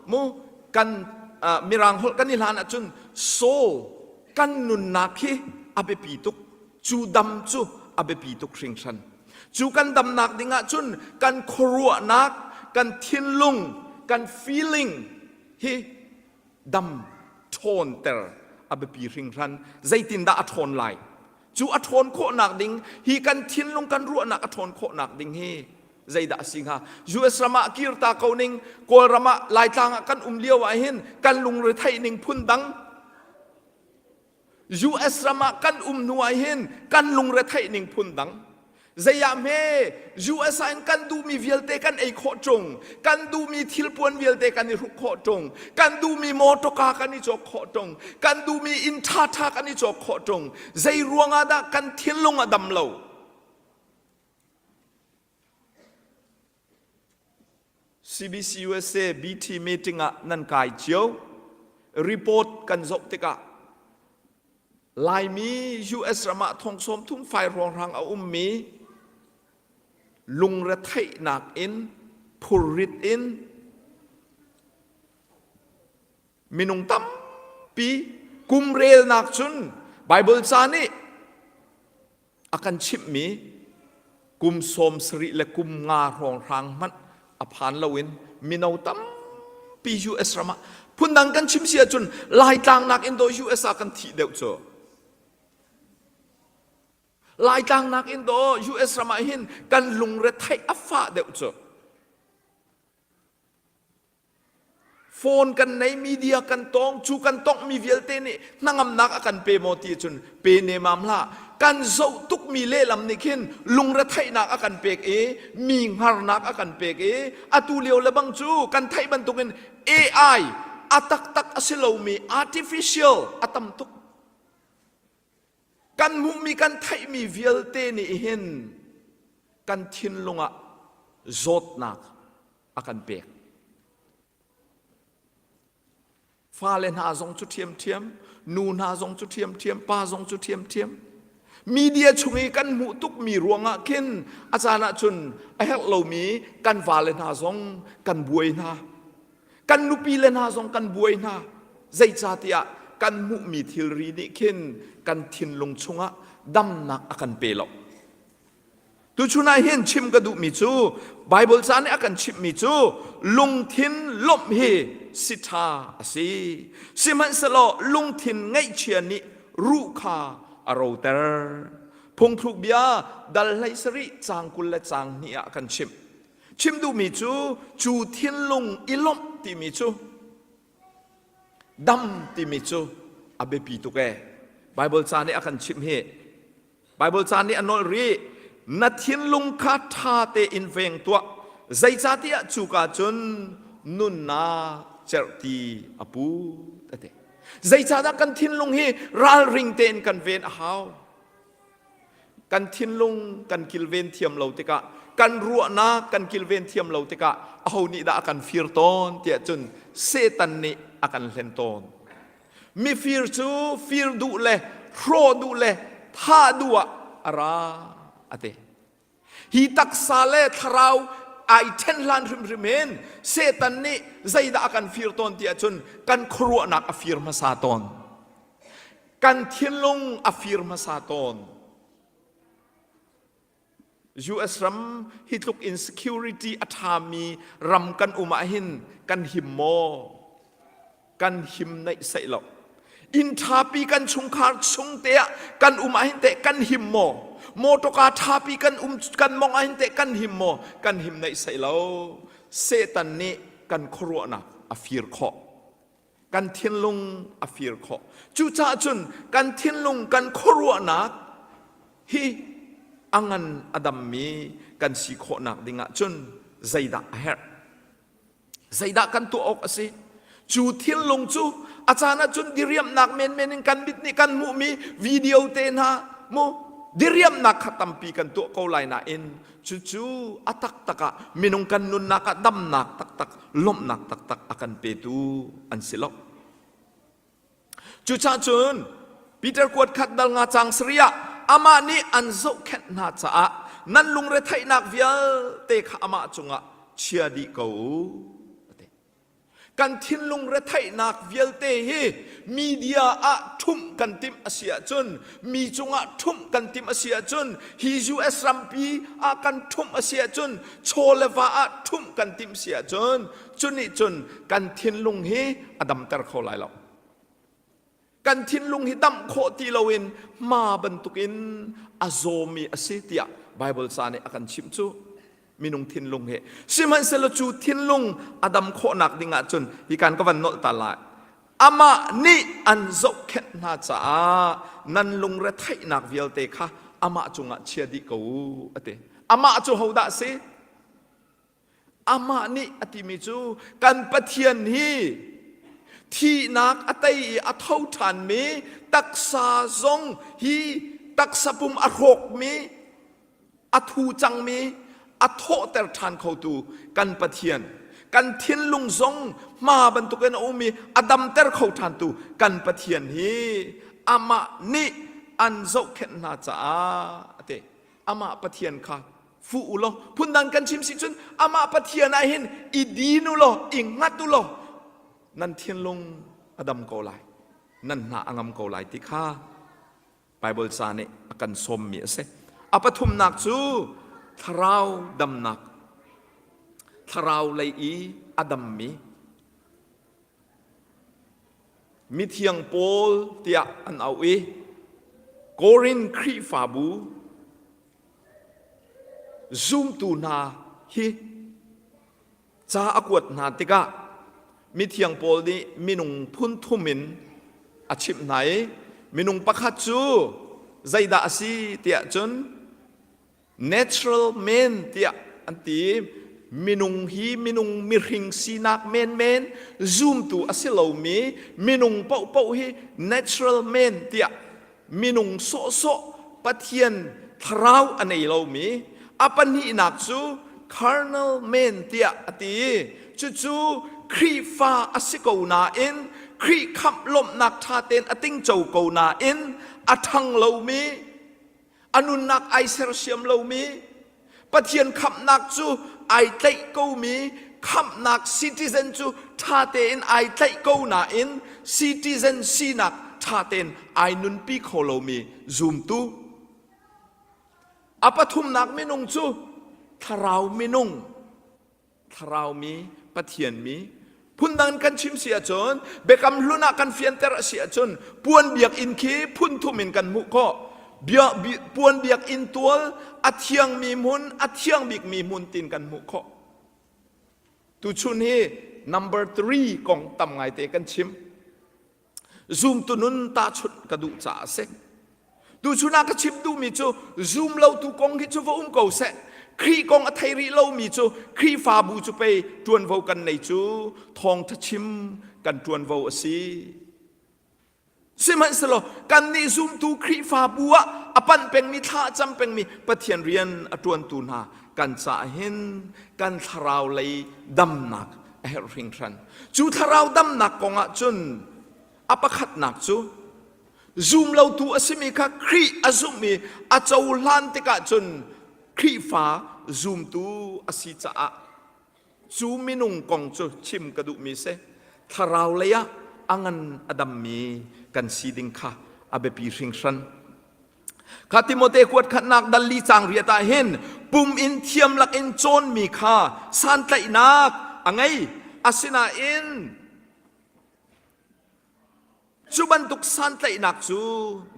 mu kan uh, mirang holh kan i hlan ahcun soul kan nunnak hi a biapi tuk. Cu dam cu a biapi tuk hringhran. Cu kan damnak ding ahcun kan khuaruahnak, kan thinlung, kan feeling hi dam ṭhawnter a biapi hringhran. Zeitindah a ṭhawn lai? Cu a ṭhawn khawhnak ding hi kan thinlung kan ruahnak a ṭhawn khawhnak ding hi zeidah a si hnga? US ram ah kir ta ko ning, Kawlram ah Laitlang ah kan um lio ah hin kan lungretheih ning phun dang US ram ah kan um hnu ah hin kan lungretheih ning phun dang. Zei ah hme US ah in kan duhmi vialte kan ei khawh ṭung, kan duhmi thilpuan vialte kan i hruk khawh ṭung, kan duhmi mawṭawka kan i cawk khawh ṭung, kan duhmi inn ṭhaṭha kan i cawk khawh ṭung. Zei ruangah dah kan thinlung a dam lo? CBC USA BT meeting ah nan kai cio. Report kan zoh tikah Laimi US ram ah thong sawm thum fai hrawnghrang a ummi lungretheihnak in phurrit in minung tampi kum relnak cun Bible ca nih a kan chimhmi kum 70 le kum nga hrawnghrang hmanh a phan loin mino tampi US ram ah phundang kan chim si ahcun Laitlang nakin daw US ah kan thih deuh cu Laitlang nakin daw US ram ah hin kan lungre theih a fah deuh cu Phone kan nei, media kan tong, cu kan tonghmi vialte nih hnangamnak a kan pe maw ti cun pe nemam hlah. Kan zoh tukmi lehlam nih khin lungretheihnak a kan pek i mi hngarnak a kan pek i atu lio le bang cu kan theih bantukin AI a taktak a si lomi artificial a tam tuk. Kan hmuhmi kan theihmi vialte nih hin kan thinlung ah zawtnak a kan pek. Fale hna zong cu ṭhiamṭhiam, nu hna zong cu ṭhiamṭhiam, pa zong cu ṭhiamṭhiam. Media chung i kan hmuh tukmi ruangah khin a caan ahcun a herh lomi kan vale hna zong kan buai hna. Kan nupi le hna zong kan buai hna. Zeicahtiah kan hmuhmi thilri nih khin kan thinlung chungah damnak a kan pe lo. Tuchun ah hin chim ka duhmi cu Bible ca nih a kan chimhmi cu lungthin lawmh hi si ṭha a si. Sihmanhsehlaw lungthin ngaihchia nih ruh kha a roter. Phungthluk bia dal hlei sarih caang 20 le caang hnih ah a kan chimh. Chim duhmi cu cu thinlung i lawmh timi cu. Dam timi cu a biapi tuk ee. Bible ca nih a kan chimh hi. Bible ca nih a nolh rih. Na thinlung kha ṭha tein veng tuah. Zeicahtiah cuka cun nunnak cerhti a put a ti. Zeicahdah kan thinlung hi ralring tein kan ven a hau? Kan thinlung kan kilven thiam lo tikah, kan ruahnak kan kilven thiam lo tikah aho nih dah a kan fir tawn tiah cun Satan nih a kan hlen tawn. Mifir cu fir duh le hrawh duh le thah duh ah a ra a ti. Hi taksa le thlarau ai ṭhen hlan hrimhrim hin Satan nih zeidah a kan fir tawn tiah cun kan khuaruahnak a fir hmasa tawn. Kan thinlung a fir hmasa tawn. US ram hi tluk in security a ṭhami ram kan um ah hin kan him maw? Kan him naih saih lo. Inn ṭhapi kan chungkhar chung te ah kan um ah hin teh kan him maw? Mawṭawka ṭhapi kan um kan mong ah hin teh kan him maw? Kan him naih saih lo. Satan nih kan khuaruahnak a fir khawh. Kan thinlung a fir khawh. Cucaah cun kan thinlung kan khuaruahnak hi a ngan a dammi kan si khawhnak dingah cun zeidah a herh? Zeidah kan tuah awk a si? Cu thinlung cu a caan ah cun diriamnak menmen in kan mit nih kan hmuhmi video te hna mu diriamnak kha tampi kan tuah ko lai nain Cucu a taktak ah minung kan nunnak ah damnak taktak, lawmhnak taktak a kan petu an si lo. Cucaah cun Peter kuat khat dal nga cang sarih ah amah nih an zohkhenh hna caah nan lungretheihnak vialte kha amah cungah chia dih ko u. Kan thinlung retheihnak vialte hi media ah ṭhumh kan timh a si ahcun, mi cungah ṭhumh kan timh a si ahcun, hi US rampi ah kan ṭhumh a si ahcun, chaw le va ah ṭhumh kan timh si ahcun, cu nih cun kan thinlung hi a damter kho lai lo. Kan thinlung hi damh khawh ti loin hma bantukin a zawmi a si tiah Baibal ca nih a kan chimh cu minung thinlung hi. Sihmanhsehlaw cu thinlung a dam khawhnak ding ahcun hi kan ka van nolh ta lai. Amah nih an zohkhenh hna caah nan lungretheihnak vialte kha amah cungah chia dih ko u a ti. Amah cu hodah a si? Amah nih a timi cu kan Pathian hi thihnak a tei i a tho ṭhanmi taksa zong hi taksa pum a hrawkmi a thu cangmi a thawhter ṭhan khotu kan Pathian kan thinlung zong hma bantukin a um i a damter kho ṭhantu kan Pathian hi amah nih an zohkhenh hna caah a ti amah Pathian kha fuh u law phundang kan chim si cun amah Pathian ah hin i din u law i ngat u law nan thinlung a dam ko lai nan hna a ngam ko lai ti kha Bible ca nih a kan sawmmi a si. A pathumnak cu thlarau damnak thlarau lei i a dammi Mithiang Paul tiah an auh i Korin Khrihfabu zumtu hna hi ca a kuat hna tikah mithiang Paul nih minung phun thum in a chimh hna i minung pakhat cu zeidah a si tiah cun Natural man tiah an ti. Minung hi minung mihring sinak menmen zumtu a si lomi minung paohpaoh hi natural man tiah minung sawhsawh Pathian thlarau a nei lomi a pahnihnak cu carnal man tiah a ti. Cucu Khrihfa a si ko nain Khrih khamh lawmhnak ṭha tein a tingco ko nain a ṭhang lomi a nunnak ai sersiam lomi Pathian khamhnak cu ai tlaih komi khamhnak citizen cu ṭha tein ai tlaih ko nain citizen sinak ṭha tein ai nunpi kho lomi zumtu a pathumnak minung cu thlarau minung thlarau mi Pathian mi phundang in kan chim si ahcun biakam hlun ah kan fianter a si ahcun puan biakinn khi phun thum in kan hmuh khawh bia, puan biakinn tual a thiangmi hmun a thiang bikmi hmun tin kan hmuh khawh tuchun hi number 3 kong tam ngaite kan chim. Zumtu nun tahchunh ka duh caah a si. Tuchun ah ka chim duhmi cu zum lotu kong hi cu va um ko seh. Khrih kong a thei rih lomi cu Khrihfabu cu pei ṭuanvo kan nei cu thawngṭha chim kan ṭuanvo a si. Sihmanhsehlaw kannih zumtu Khrihfabu ah a panh pengmi thla a cam pengmi Pathian rian a ṭuantu hna kan caah hin kan thlarau lei damnak a herh hringhran. Cu thlarau damnak kong ah cun a pakhatnak cu zumlotu a simi kha Khrih a zumh i a cohlan tikah cun Khrihfa zumtu a si caah cu minung kong cu chim ka duhmi si. Thlarau lei ah a ngan a dammi kan si ding kha a biapi hringhran. Kha Timote kuat khatnak dal li cang riat ah hin pum in thiam lak in cawnmi kha santlaihnak a ngei. Asinain Cu bantuk santlaihnak cu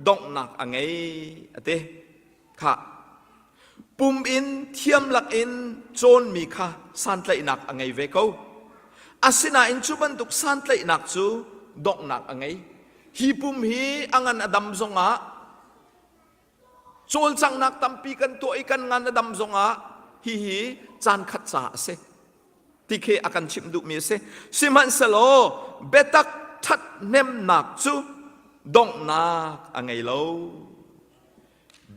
donghnak a ngei a ti. Khah. Pum in thiam lakin cawnmi kha santlaihnak a ngei ve ko. Asinain cu bantuk santlaihnak cu donghnak a ngei. Hi pum hi a ngan a dam zongah cawlcanghnak tampi kan tuah i kan ngan a dam zongah hihi caan khat ca a si. Ti khi a kan chimh duhmi a si. Sihmanhsehlaw biatak ṭhathnemnak cu donghnak a ngei lo.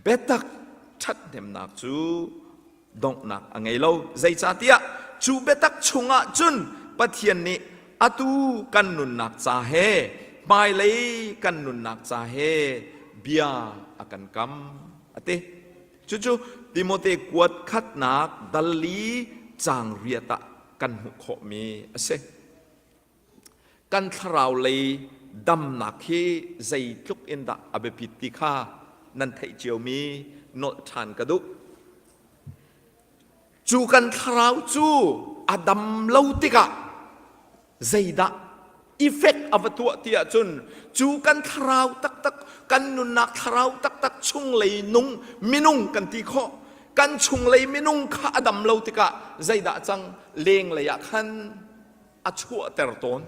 Biatak ṭhathnemnak cu donghnak a ngei lo. Zeicahtiah cu biatak chungah cun Pathian nih atu kan nunnak ca he hmailei kan nunnak ca he bia a kan kam a ti. Cucu Timote kuat khatnak dal li caang riat ah kan hmuh khawhmi a si. Kan thlarau lei damnak hi zeitluk in dah a biapit ti kha nan theih ciomi nolh ṭhan ka duh. Cu kan thlarau cu a dam lo tikah zeidah effect a va tuah ti ahcun cu kan thlarau taktak kan nunnak thlarau taktak chunglei nung minung kan ti khawh kan chunglei minung kha a dam lo tikah zeidah cang lenglei ah khan a chuahter tawn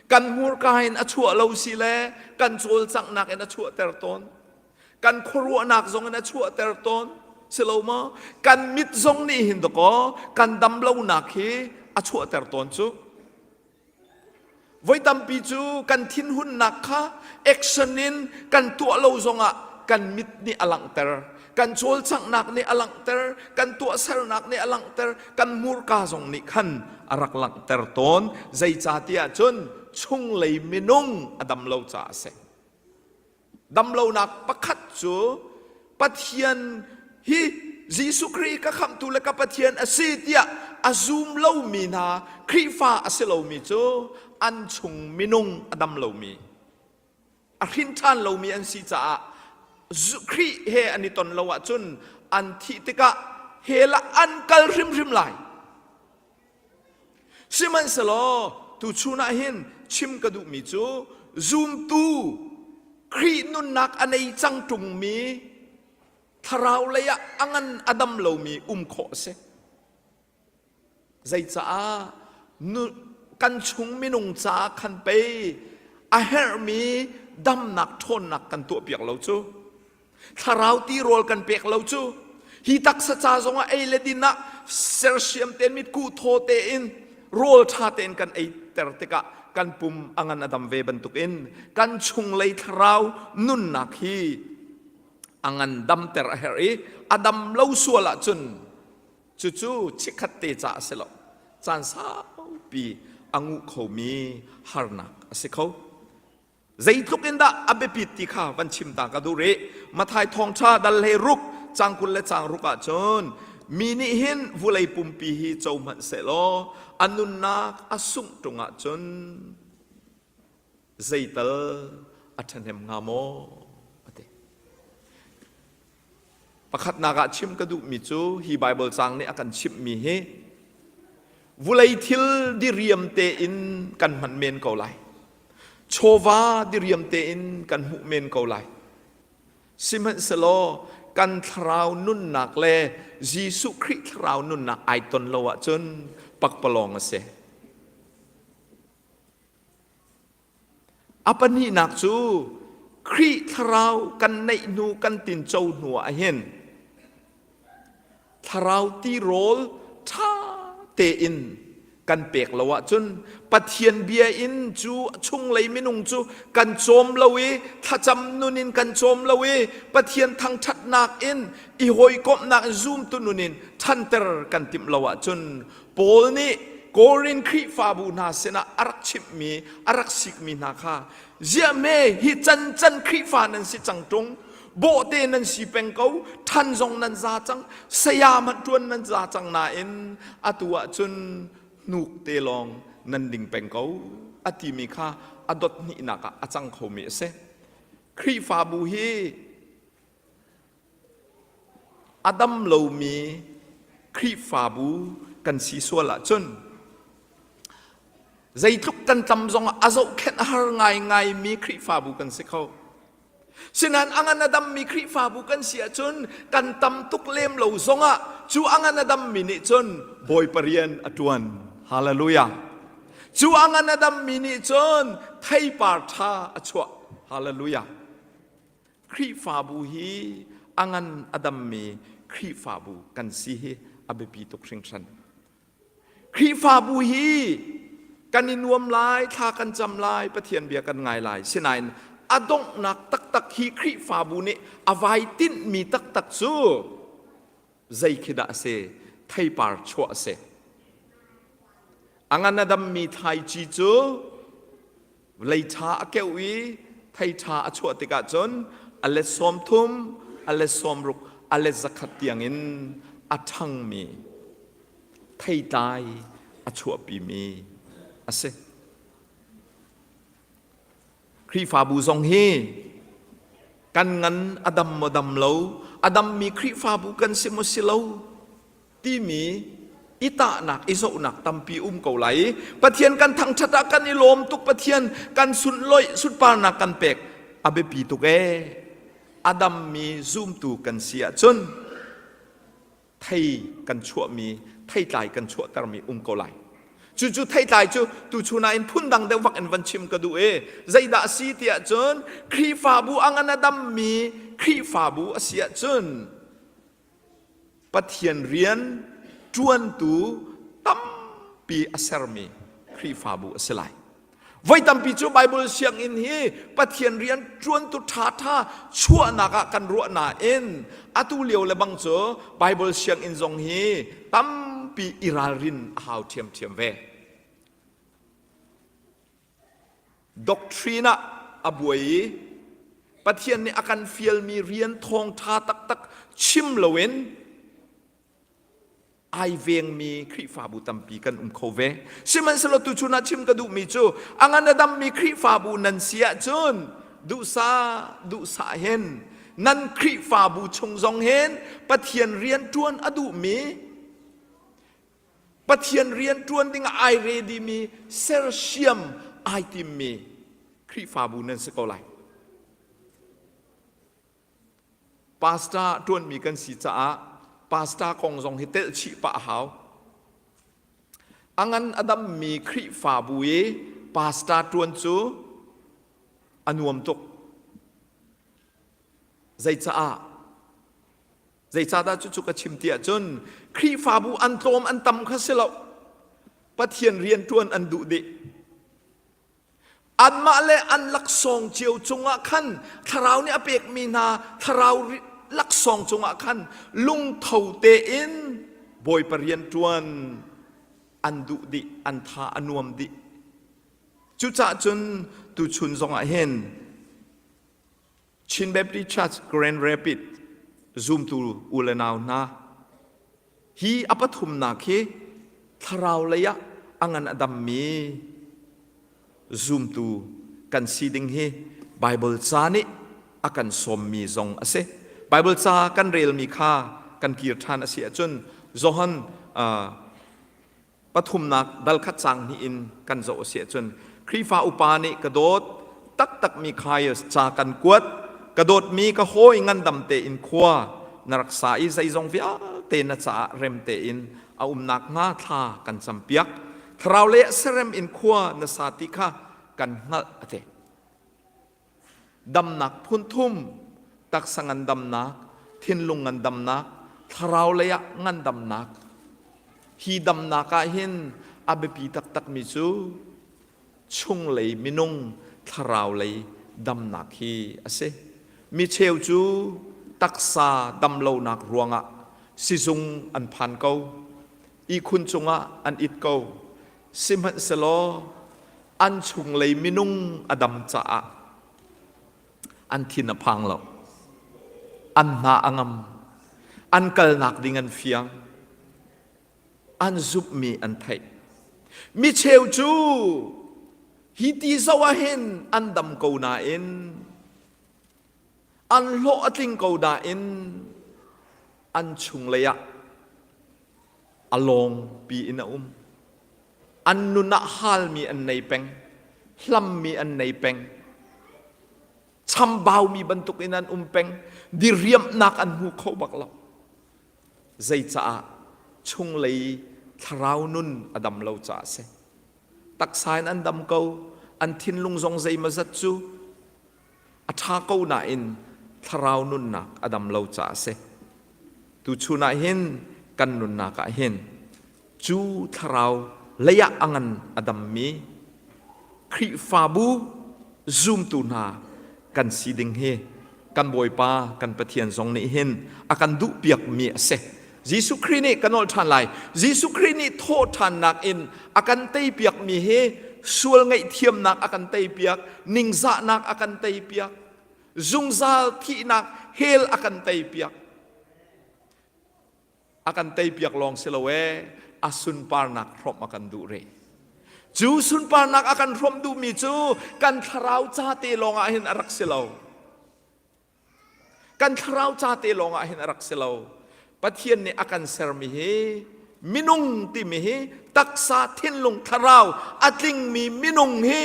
kan hmurka in a chuah lo si le kan cawlcanghnak in a chuahter tawn kan khuaruahnak zong in a chuahter tawn si lo maw kan mit zong nih hin dakaw kan dam lonak hi a chuahter tawn cu voi tampi cu kan thinhunnak kha action in kan tuah lo zongah kan mit nih a langhter kan cawlcanghnak nih a langhter kan tuahsernak nih a langhter kan hmurka zong nih khan a rak langhter tawn zeicahtiah cun chunglei minung a dam lo caah a si Damlonak pakhat cu Pathian hi Jesuh Khrih ka khamhtu le ka Pathian a si tiah a zum lomi hna Khrihfa a si lomi cu an chung minung a dam lomi a hrin ṭhan lomi an si caah Khrih he an i ton lo ahcun an thih tikah hell ah an kal hrimhrim lai. Sihmanhsehlaw tuchun ah hin chim ka duhmi cu zumtu Khrih nunnak a nei cang ṭungmi thlarau lei ah a ngan a dam lomi um khawh a si. Zeicaah kan chung minung caah khan pei a herhmi damnak ṭhawnnak kan tuahpiak lo cu. Thlarau tirawl kan pek lo cu hi taksa ca zongah ei le din ah sersiam tein mitkuh thaw tein rawl ṭha tein kan ei ter tikah kan pum a ngan a dam ve bantukin kan chunglei thlarau nunnak hi a ngan damter a herh i a dam lo sual ahcun cucu chikkhat te ca a si lo caan saupi a nguh khomi harnak a si kho. Zeitluk in dah a biapit ti kha van chim ta ka duh rih. Mathai thawngṭha dal hlei ruk cang 20 le cang ruk ah cun mi nih hin vulei pumpi hi co hmanh sehlaw a nunnak a sungh ṭung ahcun zeital a ṭhahnem hnga maw a ti. Pakhatnak ah chim ka duhmi cu hi Baibal caang nih a kan chimhmi hi vulei thil diriam tein kan hman men ko lai. Chawva diriam tein kan hmuh men ko lai. Sihmanhsehlaw kan thlarau nunnak le Jesuh Khrih thlarau nunnak ai ton lo ahcun pakpalawng a si. A pahnihnak cu Khrih thlarau kan neih hnu kan tinco hnu ah hin thlarau tirawl ṭha tein kan pek lo ahcun Pathian bia in cu chunglei minung cu kan cawm lo i thlacam nun in kan cawm lo i Pathian thangṭhatnak in i hawikomhnak in zumtu nun in ṭhanter kan timh lo ahcun Paul nih Korin Khrihfabu hna sinah a rak chimhmi a rak sikmi hna kha ziah me hi can can Khrihfa nan si cang ṭung bawhte nan si peng ko ṭhan zong nan za cang saya hmanh ṭuan nan za cang nain atu ah cun hnuk te lawng nan ding peng ko a timi kha a dot hnihnak ah a cang khomi a si Khrihfabu hi A dam lomi Khrihfabu kan si sual ahcun zeitluk kan tam zongah a zohkhenh a har ngaingaimi Khrihfabu kan si kho. Sinain a ngan a dammi Khrihfabu kan si ahcun kan tam tuk lem lo zongah cu a ngan a dammi nih cun Bawipa rian a ṭuan. Hallelujah. Cu a ngan a dammi nih cun theipar ṭha a chuah. Hallelujah. Khrihfabu hi a ngan a dammi Khrihfabu kan si hi a biapi tuk hringhran. Khrihfabu hi kan i nuam lai, thla kan cam lai, Pathian bia kan ngai lai. Sinain a donghnak taktak hi Khrihfabu nih a vai tinhmi taktak cu zei khi dah a si? Theipar chuah a si. A ngan a dammi thlaici cu Lei ṭha a keuh i thei ṭha a chuah tikah cun a let 30, a let 60, a let 100 tiangin a ṭhangmi theitlai a chuahpimi a si. Khrihfabu zong hi kan ngan a dam maw dam lo, a dammi Khrihfabu kan si maw si lo timi i tahnak i zohnak tampi um ko lai i Pathian kan thangṭhat ah kan i lawm tuk Pathian kan sunlawih sunparnak kan pek a biapi tuk ee a dammi zumtu kan si ahcun thei kan chuahmi theitlai kan chuahtermi um ko lai cucu theitlai cu tuchun ah in phundang deuh vak in van chim ka duh i zeidah a si ti ahcun Khrihfabu a ngan a dammi Khrihfabu a si ahcun Pathian rian ṭuantu tampi a sermi Khrihfabu a si lai. Voi tampi cu Baibal sianginn hi Pathian rian ṭuantu ṭhaṭha chuahnak ah kan ruah nain atu lio le bang cu Baibal sianginn zong hi tampi i ralrin a hau ṭhiamṭhiam ve. Doctrine ah a buai i Pathian nih a kan fialmi rian thawngṭha taktak chim loin ai vengmi Khrihfabu tampi kan um kho ve. Sihmanhsehlaw tuchun ah chim ka duhmi cu a ngan a dammi Khrihfabu nan si ahcun duhsah duhsah hin nan Khrihfabu chung zong hin Pathian rian ṭuan a duhmi Pathian rian ṭuan ding ah ai ready mi sersiam ai timmi Khrihfabu nan si ko lai. Pastor ṭuanmi kan si caah pastor kong zong hi telh chih pah a hau. A ngan a dammi Khrihfabu i pastor ṭuan cu a nuam tuk. Zeicaah? Zeicahdah cucu ka chim ti ahcun Khrihfabu an tlawm an tam kha si lo. Pathian rian ṭuan an duh dih. Anmah le an laksawng cio cungah khan thlarau nih a pekmi hna thlarau laksawng cungah khan lungtho tein Bawipa rian ṭuan an duh dih, an tha a nuam dih. Cucaah cun tuchun zongah hin Chin Baptist Church Grand Rapid zumtu u le nau hna hi a pathumnak hi thlarau lei ah a ngan a dammi zumtu kan si ding hi Bible ca nih a kan sawmmi zong a si. Bible ca kan relmi kha kan kir ṭhan a si ahcun Johan pathumnak dal khat caang hnih in kan zoh a si ahcun Khrihfa upa nih ka dawt taktakmi Caius ca kan kuat ka dawtmi ka hawi ngandam tein khua na rak sa i zeizong vialte na caah rem tein a umnak hnga thla kan campiak thlarau le serem in khua na sa ti kha kan hngalh a ti. Damnak phun thum taksa ngandamnak, thinlung ngandamnak, thlarau lei ah ngandamnak. Hi damnak ah hin a biapi taktakmi cu chunglei minung thlarau lei damnak hi a si. Mi cheu cu taksa damlonak ruangah sizung an phan ko, ihkhun cungah an it ko. Sihmanhsehlaw an chunglei minung a dam caah an thin a phang lo. An hna a ngam. An kalnak ding an fiang. An zumhmi an theih. Mi cheu cu hi ti zoh ah hin an dam ko nain an hlawh a tling ko nain an chunglei ah a lawng pi in a um. An nun ah halmi an nei peng, hlammi an nei peng, chambaumi bantuk in an um peng, diriamhnak an hmu kho bak lo. Zeicaah chunglei thlarau nun a dam lo caah a si. Taksa in an dam ko, an thinlung zong zeimawzat cu a ṭha ko nain thlarau nunnak a dam lo caah a si. Tuchun ah hin kan nunnak ah hin cu thlarau lei ah a ngan a dammi Khrihfabu zumtu hna kan si ding hi kan Bawipa kan Pathian zong nih hin a kan duhpiakmi a si. Jesuh Khrih nih ka nolh ṭhan lai. Jesuh Khrih nih thawhṭhannak in a kan teipiakmi hi sual ngaihthiamnak a kan teipiak, ningzahnak a kan teipiak, zungzal thihnak hell a kan teipiak. A kan teipiak lawng si lo ee, a sunparnak hrawmh a kan duh rih. Cu sunparnak a kan hrawmh duhmi cu kan thlarau ca te lawng ah hin a rak si lo. Kan thlarau ca te lawng ah hin a rak si lo. Pathian nih a kan sermi hi minung timi hi taksa thinlung thlarau a tlingmi minung hi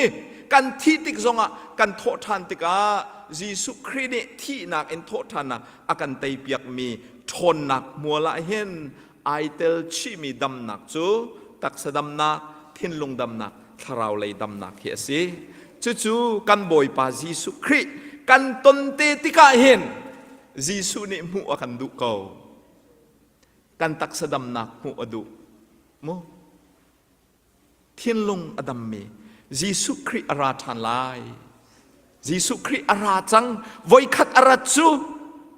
kan thih tik zongah kan thawh ṭhan tikah Jesuh Khrih nih thihnak in thawh ṭhannak a kan teipiakmi ṭhawnnak hmual ah hin ai tel chihmi damnak cu taksa damnak, thinlung damnak, thlarau lei damnak hi a si. Cucu kan Bawipa Jesuh Khrih kan ton te tikah hin Jesuh nih hmuh a kan duh ko. Kan taksa damnak hmuh a duh. Mu? Thinlung a dammi Jesuh Khrih a ra ṭhan lai. Jesuh Khrih a ra cang. Voikhat a rat cu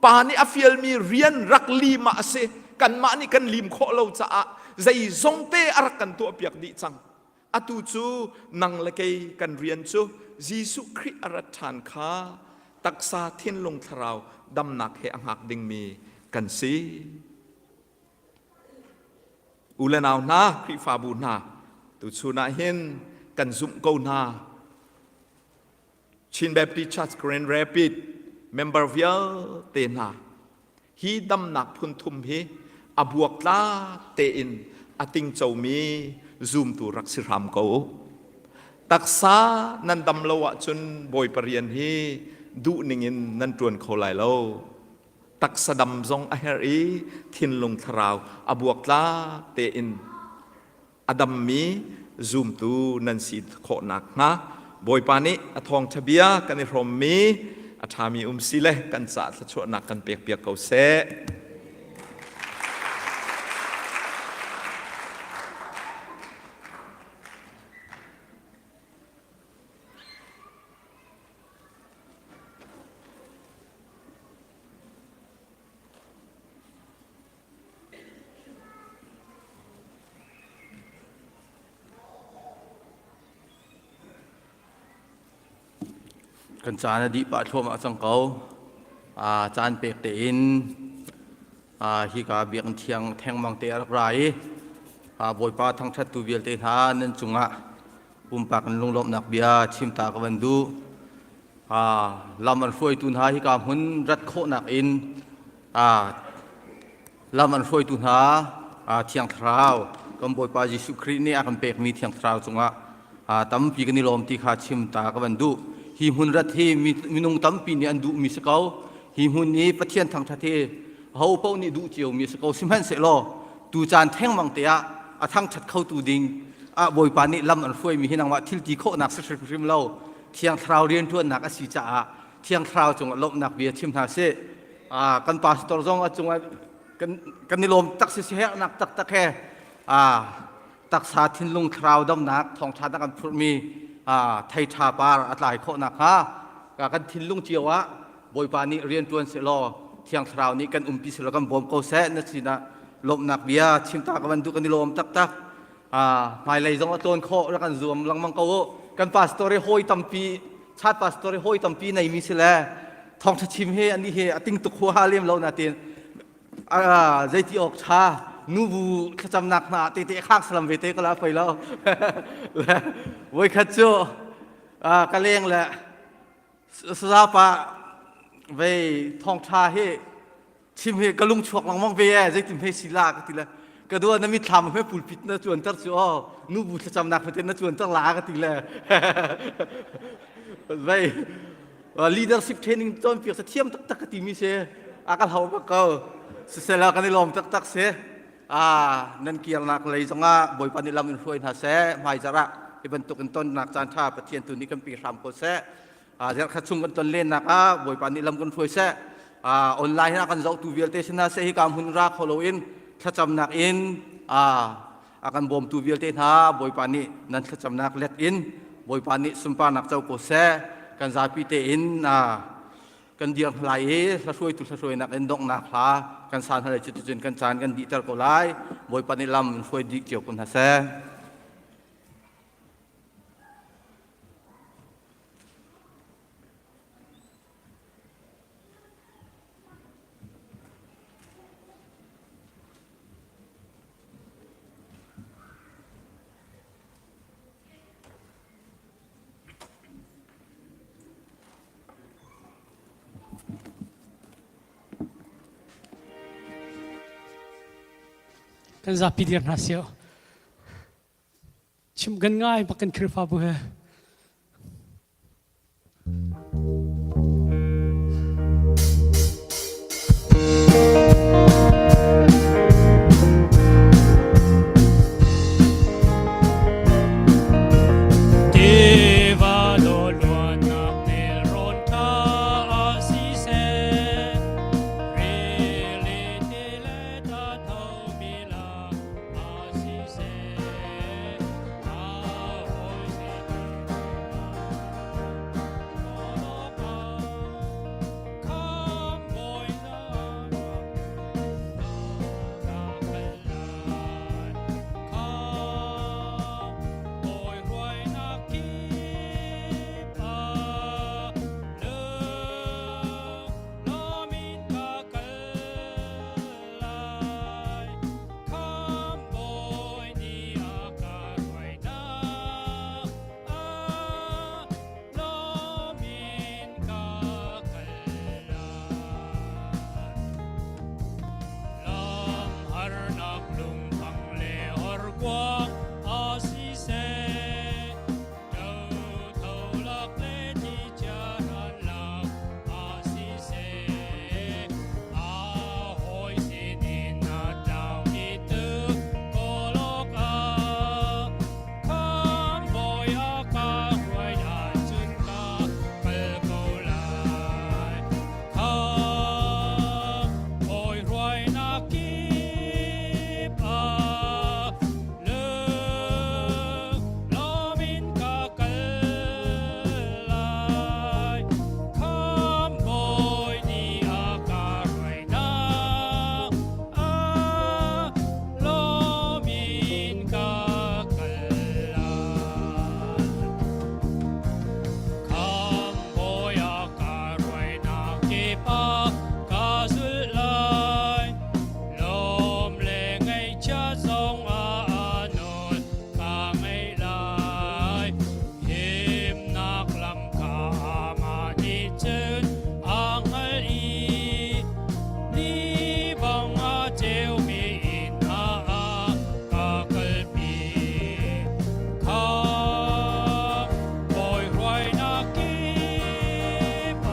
pa nih a fialmi rian rak lim ah a si. Kanmah nih kan lim khawh lo caah zeizong te a rak kan tuahpiak dih cang. Atu cu nang le kei kan rian cu Jesuh Khrih a rat ṭhan kha taksa thinlung thlarau damnak he a hngak dingmi kan si. U le nau hna, Khrihfabu hna, tuchun ah hin kan zumh ko hna. Chin Baptist Church Grand Rapid member vialte hna hi damnak phun thum hi a buaktlak tein a tingcomi zumtu rak si hram ko u. Taksa nan dam lo ahcun Bawipa rian hi duh ningin nan ṭuan kho lai lo. Taksa dam zong a herh i thinlung thlarau a buaktlak tein a dammi zumtu nan si khawh nakhnga Bawipa nih a thawngṭha bia kan i hrawmmi a ṭhami um si le kan caah thluachuahnak kan pekpiak ko seh. Kan caan a dih pah thluahmah cang ko. Aa caan pek tein aa hika biakinn thiang thengmang te a rak ra i aa Bawipa thangṭhattu vialte hna nan cungah pumpak in lunglawmhnak bia chim ta ka van duh. Aa lam an hruaitu hna hika hmun rat khawhnak in lam an hruaitu hna Thiang Thlarau kan Bawipa Jesuh Khrih nih a kan pekmi Thiang Thlarau cungah tampi kan i lawm ti kha chim ta ka van duh. Hi hmun rat hi minung tampi nih an duhmi si ko. Hi hmun i Pathian thangṭhat hi ho paoh nih duh ciomi si ko. Sihmanhsehlaw tu caan thengmang te ah a thangṭhat khotu ding ah Bawipa nih lam an hruaimi hi nangmah thil ti khawhnak si hrimhrim lo. Thiang Thlarau rianṭuannak a si caah. Thiang Thlarau cungah lawmhnak bia chim hna sih. Kan pastor zong a cungah kan kan i lawm tak si herhnak taktak he taksa thinlung thlarau damnak thawngṭha na kan phurhmi thei ṭha par a tlai khawh nakhnga kan thinlung cio ah Bawipa nih rian ṭuan sehlaw Thiang Thlarau nih kan umpi sehlaw kan bawm ko seh na sinah lawmhnak bia chim ta ka van duh kan i lawm taktak. Hmailei zong a tlawn khawh rak kan zuam lengmang ko u. Kan pastor hi hawi tampi chat pastor hi hawi tampi neimi si le thawngṭha chim hi ani hi a ting tuk huaha lem lo natin zeiti awk ṭha nubu thlacamnak hna tete khak salam ve te ka la pei lo. Voikhat cu ka leng le sazapa vei thawngṭha hi chim hi ka lung chuak lengmang ve e zeitin hei si la ka ti le ka dua na mitthlam he pulpit na cuanter cu aw nubu thlacamnak fatin na cuanter la ka ti le vei leadership training cawnpiak sa thiam taktak ka timi si a ka hlau bak ko sisela kan i lawm taktak si a nan kirnak lei zongah Bawipa nih lam in hruai hna seh hmaizarh ah hi bantuk in tonnak caan ṭha Pathian tu nih kan pe hram ko seh. Zarhkhat chung kan ton lennak ah Bawipa nih lam kan hruai seh. Online ah kan zohtu vialte sin hna seh hi ka hmun ra kho loin thlacamnak in a kan bawmtu vialte hna Bawipa nih nan thlacamnak let in Bawipa nih sunparnak co ko seh. Kan zapi tein kan dir hna lai i hlahruaitu hlahruainak in donghnak hla kan sa hna lai cuticun kan caan kan dihter ko lai. Bawipa nih lam in hruai dih cio ko hna seh. Kan zapi dir hna sio. Chim kan ngai bak kan Khrihfabu he. Tiva luannak nelrawn tha siseh, rili ti le thathomi lak ah siseh, a hawi sin Lamharnak lungpang le horkuang a siseh, ṭotho lak le thichia hran lak a siseh, a hawi sinin a tlaumi tuk kawl awkah Khamhbawi a ka hruai ahcun ka kal ko lai. Khamhbawi hruainak kip ah lunglawm in ka kal lai. Khamhbawi nih a ka hruainak ah lawm in ka kal lai. Khamhbawi a ka hruainak kip ah ka zulh lai. Lawm le ngaihchia zong ah a nawl ka ngaih lai. Himnak lam kha amah nih cun a hngalh i ni bang a ceumi inn ah a ka kalpi. Kha bawi hruainak kip ah.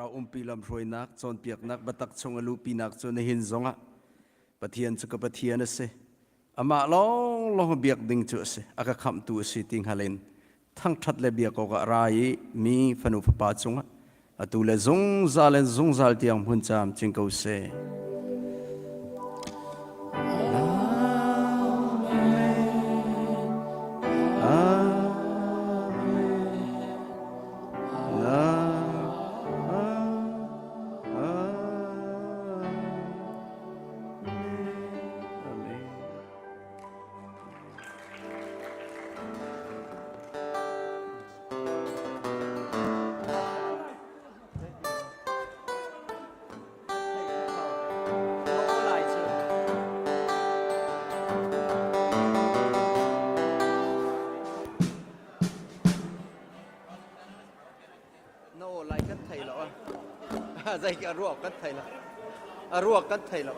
Thlarau umpi lamhruainak, cawnpiaknak biatak chung a luhpinak cu nihin zongah Pathian cu ka Pathian a si. Amah lawnglawng biak ding cu a si. A ka khamhtu a si ti hngal in thangṭhat le biak awkah ra i mi fanu fapa cungah atu le zungzal in zungzal tiang hmun caam cing ko seh. Na aw lai kan thei lo. Zei a ruak kan thei lo. A ruak kan thei lo.